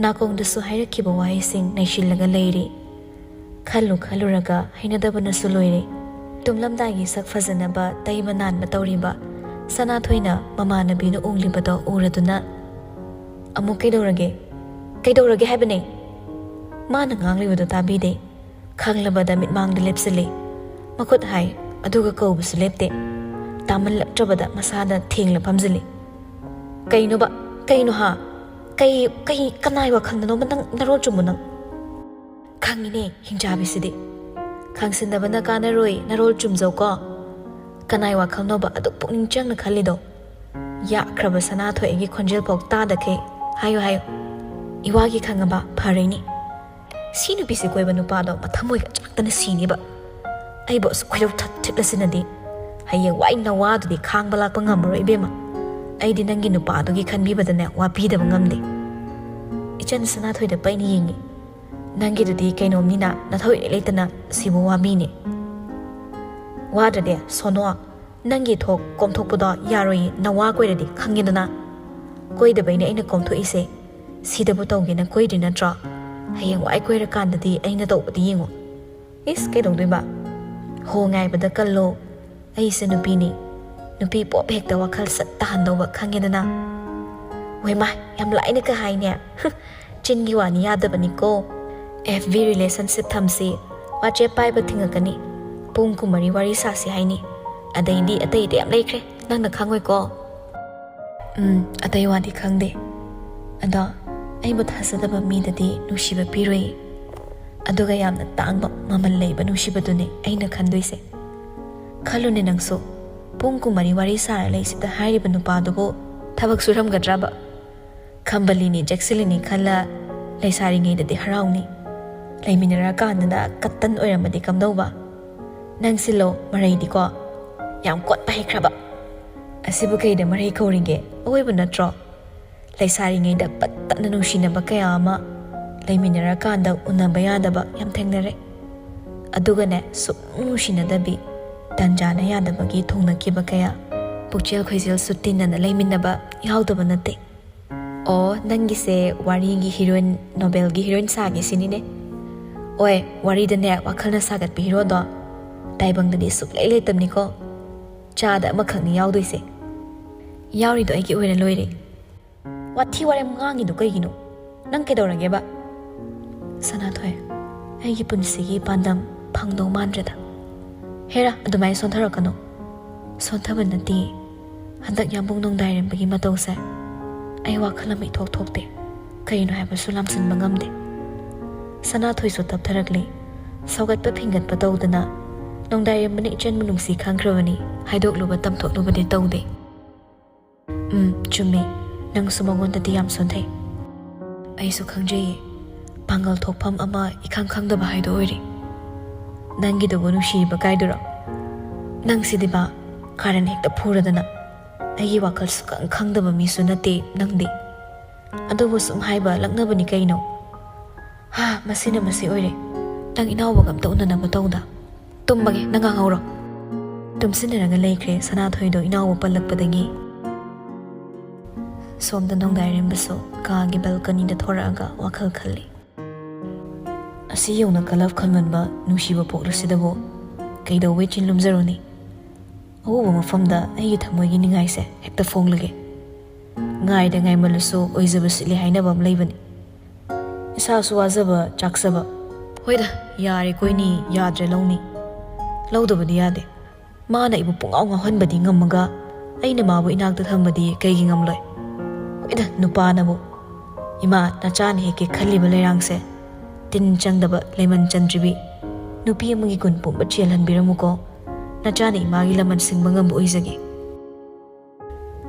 ꯅꯥꯀꯣꯡꯗꯁꯨ ꯍꯥꯏꯔꯛꯈꯤꯕ ꯋꯥꯍꯩꯁꯤꯡ ꯅꯩꯁꯤꯜꯂꯒ ꯂꯩꯔꯤ꯫ ꯈꯜꯂꯨ ꯈꯜꯂꯨꯔꯒ ꯍꯩꯅꯗꯕꯅꯁꯨ ꯂꯣꯏꯔꯦ꯫ ꯇꯨꯝꯂꯝꯗꯥꯏꯒꯤ ꯁꯛ ꯐꯖꯅꯕ ꯇꯩꯕ ꯅꯥꯟꯕ ꯇꯧꯔꯤꯕ ꯁꯅꯥꯊꯣꯏꯅ ꯃꯃꯥꯟꯅꯕꯤꯅ ꯎꯡꯂꯤꯕꯗꯣ ꯎꯔꯗꯨꯅ, "ꯑꯃꯨꯛ ꯀꯩꯗꯧꯔꯒꯦ? ꯀꯩꯗꯧꯔꯒꯦ ꯍꯥꯏꯕꯅꯦ?" ꯃꯥꯅ ꯉꯥꯡꯂꯤꯕꯗꯣ ꯇꯥꯕꯤꯗꯦ꯫ ꯈꯪꯂꯕꯗ ꯃꯤꯠꯃꯥꯡꯗ ꯂꯦꯞꯁꯤꯜꯂꯤ꯫ ꯃꯈꯨꯠ ꯍꯥꯏ, ꯑꯗꯨꯒ ꯀꯧꯕꯁꯨ ꯂꯦꯞꯇꯦ꯫ ꯇꯥꯃꯜꯂꯛꯇ꯭ꯔꯕꯗ ꯃꯁꯥꯗ ꯊꯦꯡꯂ ꯐꯝꯖꯤꯜꯂꯤ꯫ "ꯀꯩꯅꯣꯕ? ꯀꯩꯅꯣ ꯍꯥ? ꯀꯩ, ꯀꯩ, ꯀꯅꯥꯏ ꯋꯥꯈꯜꯗꯅꯣꯕ ꯅꯪ ꯅꯔꯣꯜ ꯆꯨꯝꯃꯣ ꯅꯪ?" "ꯈꯪꯉꯤꯅꯦ, ꯍꯤꯡꯆꯥꯕꯤꯁꯤꯗꯤ꯫ ꯈꯪꯁꯤꯟꯅꯕꯅ ꯀꯥꯟꯅꯔꯣꯏ, ꯅꯔꯣꯜ ꯆꯨꯝꯖꯧꯀꯣ꯫ ꯀꯅꯥꯏ ꯋꯥꯈꯜꯅꯣꯕ ꯑꯗꯨꯛ ꯄꯨꯛꯅꯤꯡ ꯆꯪꯅ ꯈꯜꯂꯤꯗꯣ?" ꯌꯥꯈ꯭ꯔꯕ ꯁꯅꯥꯊꯣꯏꯒꯤ ꯈꯣꯟꯖꯦꯜ ꯐꯥꯎ ꯇꯥꯗꯈꯩ, "ꯍꯥꯏꯌꯨ, ꯍꯥꯏꯌꯨ꯫ ꯏꯋꯥꯒꯤ ꯈꯪꯉꯕ? ꯐꯔꯦꯅꯦ꯫ ꯁꯤ ꯅꯨꯄꯤꯁꯤ ꯀꯣꯏꯕ ꯅꯨꯄꯥꯗꯣ ꯃꯊꯃꯣꯏꯒ ꯆꯥꯛꯇꯅ ꯁꯤꯅꯤꯕ꯫ ꯑꯩꯕꯨ ꯑꯁꯨꯛ ꯈꯣꯏꯗꯧ ꯊꯠ ꯊꯠꯂꯁꯤꯅꯗꯤ꯫ ꯍꯌꯦꯡ ꯋꯥꯏ ꯅꯋꯥꯗꯨꯗꯤ ꯈꯥꯡꯕ ꯂꯥꯛꯄ ꯉꯝꯃꯔꯣꯏ ꯏꯕꯦꯝꯃ꯫ ꯑꯩꯗꯤ ꯅꯪꯒꯤ ꯅꯨꯄꯥꯗꯨꯒꯤ ꯈꯟꯕꯤꯕꯗꯅꯦ ꯋꯥꯕꯤꯗꯕ ꯉꯝꯗꯦ"꯫ ꯏꯆꯟ ꯁꯅꯥꯊꯣꯏꯗ ꯄꯩꯅ ꯌꯦꯡꯉꯤ꯫ "ꯅꯪꯒꯤꯗꯨꯗꯤ ꯀꯩꯅꯣꯝꯅꯤꯅ ꯅꯊꯧ ꯏꯔꯩ ꯂꯩꯇꯅ ꯁꯤꯕꯨ ꯋꯥꯕꯤꯅꯦ꯫ ꯋꯥꯗ꯭ꯔꯗꯤ ꯁꯣꯅꯣ, ꯅꯪꯒꯤ ꯊꯣꯛ ꯀꯣꯝꯊꯣꯛꯄꯗꯣ ꯌꯥꯔꯣꯏꯌꯦ, ꯅꯋꯥ ꯀꯣꯏꯔꯗꯤ ꯈꯪꯉꯦꯗꯅ꯫ ꯀꯣꯏꯗꯕꯩꯅꯦ ꯑꯩꯅ ꯀꯣꯝꯊꯣꯛꯏꯁꯦ꯫ ꯁꯤꯗꯕꯨ ꯇꯧꯒꯦꯅ ꯀꯣꯏꯗ꯭ꯔꯤ ꯅꯠꯇ꯭ꯔꯣ? ꯍꯌꯦꯡ ꯋꯥꯏ ꯀꯣꯏꯔꯀꯥꯟꯗꯗꯤ ꯑꯩꯅ ꯇꯧꯕꯗꯤ ꯌꯦꯡꯉꯣ꯫ ꯏꯁ, ꯀꯩꯗꯧꯗꯣꯏꯕ? ꯍꯣ, ꯉꯥꯏꯕꯗ ꯀꯜꯂꯣ꯫ ꯑꯩꯁꯦ ꯅꯨꯄꯤꯅꯤ꯫ ꯅꯨꯄꯤ ꯄꯣꯞ ꯍꯦꯛꯇ ꯋꯥꯈꯜ ꯁꯠ ꯇꯥꯍꯟꯗꯧꯕ ꯈꯪꯉꯦꯗꯅ꯫ ꯍꯣꯏ ꯃꯥ, ꯌꯥꯝ ꯂꯥꯏꯅ ꯀ ꯍꯥꯏꯅꯦ꯫ ꯆꯤꯟꯒꯤ ꯋꯥꯅꯤ ꯌꯥꯗꯕꯅꯤꯀꯣ꯫ F B relationship ꯊꯝꯁꯤ꯫ WhatsApp ꯄꯥꯏꯕ ꯊꯤꯡꯉꯛꯀꯅꯤ꯫ ꯄꯨꯡ ꯀꯨꯟꯃꯔꯤ ꯋꯥꯔꯤ ꯁꯥꯁꯤ ꯍꯥꯏꯅꯤ꯫ ꯑꯗꯩꯗꯤ ꯑꯇꯩ ꯑꯇꯩ ꯌꯥꯝ ꯂꯩꯈ꯭ꯔꯦ, ꯅꯪꯅ ꯈꯪꯉꯣꯏꯀꯣ꯫ ꯎꯝ, ꯑꯇꯩ ꯋꯥꯗꯤ ꯈꯪꯗꯦ꯫ ꯑꯗꯣ ꯑꯩꯕꯨ ꯊꯥꯖꯗꯕ ꯃꯤꯗꯗꯤ ꯅꯨꯡꯁꯤꯕ ꯄꯤꯔꯣꯏ꯫ ꯑꯗꯨꯒ ꯌꯥꯝꯅ ꯇꯥꯡꯕ, ꯃꯃꯜ ꯂꯩꯕ ꯅꯨꯡꯁꯤꯕꯗꯨꯅꯦ ꯑꯩꯅ ꯈꯟꯗꯣꯏꯁꯦ꯫ ꯈꯜꯂꯨꯅꯦ ꯅꯪꯁꯨ, ꯄꯨꯡ ꯀꯨꯟꯃꯔꯤ ꯋꯥꯔꯤ ꯁꯥꯔ ꯂꯩꯁꯤꯗ ꯍꯥꯏꯔꯤꯕ ꯅꯨꯄꯥꯗꯨꯕꯨ ꯊꯕꯛ ꯁꯨꯔꯝꯒꯗ꯭ꯔꯕ? ꯈꯝꯕꯜꯂꯤꯅꯤ, ꯆꯦꯛꯁꯤꯜꯂꯤꯅꯤ ꯈꯜꯂ ꯂꯩꯁꯥꯔꯤꯉꯩꯗꯗꯤ ꯍꯔꯥꯎꯅꯤ꯫ ꯂꯩꯃꯤꯟꯅꯔꯀꯥꯟꯗꯅ ꯀꯠꯇꯟ ꯑꯣꯏꯔꯝꯃꯗꯤ ꯀꯝꯗꯧꯕ? ꯅꯪꯁꯤꯜꯂꯣ ꯃꯔꯩꯗꯤꯀꯣ꯫ ꯌꯥꯝ ꯀꯣꯠꯄ ꯍꯩꯈ꯭ꯔꯕ꯫ ꯑꯁꯤꯕꯨ ꯀꯩꯗ ꯃꯔꯩ ꯀꯧꯔꯤꯒꯦ? ꯑꯋꯣꯏꯕ ꯅꯠꯇ꯭ꯔꯣ? ꯂꯩꯁꯥꯔꯤꯉꯩꯗ ꯄꯠ ꯇꯠꯅ ꯅꯨꯡꯁꯤꯅꯕ ꯀꯌꯥ ꯑꯃ ꯂꯩꯃꯤꯟꯅꯔꯀꯥꯟꯗ ꯎꯅꯕ ꯌꯥꯗꯕ ꯌꯥꯝ ꯊꯦꯡꯅꯔꯦ꯫ ꯑꯗꯨꯒꯅꯦ, ꯁꯨꯛꯅꯨꯡ ꯅꯨꯡꯁꯤꯅꯗꯕꯤ, ꯇꯟꯖꯥꯅ ꯌꯥꯗꯕꯒꯤ ꯊꯨꯡꯅꯈꯤꯕ ꯀꯌꯥ, ꯄꯨꯛꯆꯦꯜ ꯈꯣꯏꯖꯦꯜꯁꯨ ꯇꯤꯟꯅꯅ ꯂꯩꯃꯤꯟꯅꯕ ꯌꯥꯎꯗꯕ ꯅꯠꯇꯦ꯫ ꯑꯣ, ꯅꯪꯒꯤꯁꯦ ꯋꯥꯔꯤꯒꯤ ꯍꯤꯔꯣꯏꯟ, ꯅꯣꯕꯦꯜꯒꯤ ꯍꯤꯔꯣꯏꯟ ꯁꯥꯒꯦ ꯁꯤꯅꯤꯅꯦ꯫ ꯑꯣꯏ, ꯋꯥꯔꯤꯗꯅꯦ ꯋꯥꯈꯜꯅ ꯁꯥꯒꯠꯄ ꯍꯤꯔꯣꯗꯣ ꯇꯥꯏꯕꯪꯗꯗꯤ ꯁꯨꯛꯂꯩ ꯂꯩꯇꯕꯅꯤꯀꯣ꯫ ꯆꯥꯗ ꯑꯃꯈꯛꯅꯤ ꯌꯥꯎꯗꯣꯏꯁꯦ꯫ ꯌꯥꯎꯔꯤꯗꯣ ꯑꯩꯒꯤ ꯑꯣꯏꯔ ꯂꯣꯏꯔꯦ꯫ ꯋꯥꯊꯤ ꯋꯥꯔꯦꯝ ꯉꯥꯡꯉꯤꯗꯣ ꯀꯩꯒꯤꯅꯣ? ꯅꯪ ꯀꯩꯗꯧꯔꯒꯦꯕ? ꯁꯅꯥꯊꯣꯏ, ꯑꯩꯒꯤ ꯄꯨꯟꯁꯤꯒꯤ ꯄꯥꯟꯗꯝ ꯐꯪꯗꯧ ꯃꯥꯟꯗ꯭ꯔꯦꯗ꯫ ꯍꯦꯔꯥ, ꯑꯗꯨꯃꯥꯏꯅ ꯁꯣꯟꯊꯔꯛꯀꯅꯨ꯫ ꯁꯣꯟꯊꯕ ꯅꯠꯇꯦ, ꯍꯟꯗꯛ ꯌꯥꯝꯕꯨꯡ ꯅꯣꯡꯗꯥꯏꯔꯦꯝꯕꯒꯤ ꯃꯇꯧꯁꯦ ꯑꯩ ꯋꯥꯈꯜ ꯑꯃ ꯏꯊꯣꯛ ꯊꯣꯛꯇꯦ꯫ ꯀꯩꯅꯣ ꯍꯥꯏꯕꯁꯨ ꯂꯥꯝꯁꯤꯟꯕ ꯉꯝꯗꯦ꯫ ꯁꯅꯥꯊꯣꯏꯁꯨ ꯇꯞꯊꯔꯛꯂꯦ꯫ ꯁꯧꯒꯠꯄ ꯐꯤꯡꯒꯠꯄ ꯇꯧꯗꯅ ꯅꯣꯡꯗꯥꯏꯔꯦꯝꯕꯅ ꯏꯆꯟꯕꯨ ꯅꯨꯡꯁꯤ ꯈꯪꯈ꯭ꯔꯕꯅꯤ, ꯍꯥꯏꯗꯣꯛꯂꯨꯕ ꯇꯝꯊꯣꯛꯂꯨꯕꯗꯤ ꯇꯧꯗꯦ꯫ ꯎꯝ, ꯆꯨꯝꯃꯤ꯫ ꯅꯪꯁꯨ ꯃꯉꯣꯟꯗꯗꯤ ꯌꯥꯝ ꯁꯣꯟꯊꯩ꯫ ꯑꯩꯁꯨ ꯈꯪꯖꯩꯌꯦ꯫ ꯄꯥꯡꯒꯜ ꯊꯣꯛꯐꯝ ꯑꯃ ꯏꯈꯪ ꯈꯪꯗꯕ ꯍꯥꯏꯗꯣ ꯑꯣꯏꯔꯦ꯫ ꯅꯪꯒꯤꯗꯨꯕꯨ ꯅꯨꯡꯁꯤꯔꯤꯕ ꯀꯥꯏꯗꯨꯔꯣ? ꯅꯪꯁꯤꯗꯤꯕ, ꯀꯥꯔꯟ ꯍꯦꯛꯇ ꯐꯨꯔꯗꯅ꯫ ꯑꯩꯒꯤ ꯋꯥꯈꯜ ꯁꯨꯈꯪ ꯈꯪꯗꯕ ꯃꯤꯁꯨ ꯅꯠꯇꯦ ꯅꯪꯗꯤ꯫ ꯑꯗꯨꯕꯨ ꯁꯨꯝ ꯍꯥꯏꯕ ꯂꯛꯅꯕꯅꯤ ꯀꯩꯅꯣ꯫ ꯍꯥ, ꯃꯁꯤꯅ ꯃꯁꯤ ꯑꯣꯏꯔꯦ꯫ ꯅꯪ ꯏꯅꯥꯎꯕꯒ ꯑꯝꯇ ꯎꯅꯅꯕ ꯇꯧꯗ꯫ ꯇꯨꯝꯃꯒꯦ, ꯅꯪ ꯉꯥꯡꯍꯧꯔꯣ꯫ ꯇꯨꯝꯁꯤꯟꯅꯔꯒ ꯂꯩꯈ꯭ꯔꯦ ꯁꯅꯥꯊꯣꯏꯗꯣ ꯏꯅꯥꯎꯕ ꯄꯜꯂꯛꯄꯗꯒꯤ꯫ ꯁꯣꯝꯗ ꯅꯣꯡꯗꯥꯏꯔꯦꯝꯕꯁꯨ ꯀꯥꯒꯤ ꯕꯦꯜꯀꯅꯤꯗ ꯊꯣꯔꯛꯑꯒ ꯋꯥꯈꯜ ꯈꯜꯂꯤ꯫ ꯑꯁꯤ ꯌꯧꯅ ꯀꯜꯂꯞ ꯈꯟꯃꯟꯕ ꯅꯨꯡꯁꯤꯕ ꯄꯣꯛꯂꯁꯤꯗꯕꯨ ꯀꯩꯗꯧꯕꯩ ꯆꯤꯟ ꯂꯨꯝꯖꯔꯨꯅꯤ? ꯑꯎꯕ ꯃꯐꯝꯗ ꯑꯩꯒꯤ ꯊꯃꯣꯏꯒꯤ ꯅꯤꯡꯉꯥꯏꯁꯦ ꯍꯦꯛꯇ ꯐꯣꯡꯂꯒꯦ꯫ ꯉꯥꯏꯗ ꯉꯥꯏꯃꯜꯂꯁꯨ ꯑꯣꯏꯖꯕ ꯁꯤꯠꯂꯤ ꯍꯥꯏꯅꯕ ꯑꯃ ꯂꯩꯕꯅꯤ꯫ ꯏꯁꯥꯁꯨ ꯋꯥꯖꯕ ꯆꯥꯛꯆꯕ꯫ ꯍꯣꯏꯗ, ꯌꯥꯔꯦ ꯀꯣꯏꯅꯤ, ꯌꯥꯗ꯭ꯔꯦ ꯂꯧꯅꯤ꯫ ꯂꯧꯗꯕꯗꯤ ꯌꯥꯗꯦ꯫ ꯃꯥꯅ ꯑꯩꯕꯨ ꯄꯨꯡꯉꯥꯎ ꯉꯥꯎꯍꯟꯕꯗꯤ ꯉꯝꯃꯒ ꯑꯩꯅ ꯃꯥꯕꯨ ꯏꯅꯥꯛꯇ ꯊꯝꯕꯗꯤ ꯀꯩꯒꯤ ꯉꯝꯂꯣꯏ? ꯍꯣꯏꯗ, ꯅꯨꯄꯥꯅꯕꯨ꯫ ꯏꯃꯥ, ꯅꯆꯥꯅ ꯍꯦꯛꯀꯦ ꯈꯜꯂꯤꯕ ꯂꯩꯔꯥꯡꯁꯦ ꯇꯤꯟ ꯆꯪꯗꯕ ꯂꯩꯃꯟ ꯆꯟꯗ꯭ꯔꯤꯕꯤ ꯅꯨꯄꯤ ꯑꯃꯒꯤ ꯒꯨꯟ ꯄꯨꯝꯕ ꯆꯦꯜꯍꯟꯕꯤꯔꯝꯃꯨꯀꯣ꯫ ꯅꯆꯥꯅ ꯏꯃꯥꯒꯤ ꯂꯃꯟ ꯁꯤꯡꯕ ꯉꯝꯕ ꯑꯣꯏꯖꯒꯦ꯫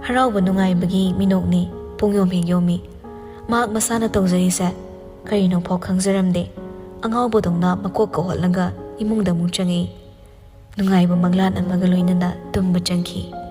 ꯍꯔꯥꯎꯕ ꯅꯨꯡꯉꯥꯏꯕꯒꯤ ꯃꯤꯅꯣꯛꯅꯤ ꯄꯨꯡꯌꯣꯝ ꯍꯦꯛ ꯌꯣꯝꯃꯤ꯫ ꯃꯍꯥꯛ ꯃꯁꯥꯅ ꯇꯧꯖꯔꯤꯁꯦ ꯀꯔꯤꯅꯣ ꯐꯥꯎ ꯈꯪꯖꯔꯝꯗꯦ꯫ ꯑꯉꯥꯎꯕꯗꯧꯅ ꯃꯀꯣꯛꯀ ꯍꯣꯠꯂꯒ ꯏꯃꯨꯡꯗ ꯑꯃꯨꯛ ꯆꯪꯉꯛꯏ꯫ ꯅꯨꯡꯉꯥꯏꯕ ꯃꯪꯂꯥꯟ ꯑꯃꯒ ꯂꯣꯏꯅꯅ ꯇꯨꯝꯕ ꯆꯪꯈꯤ꯫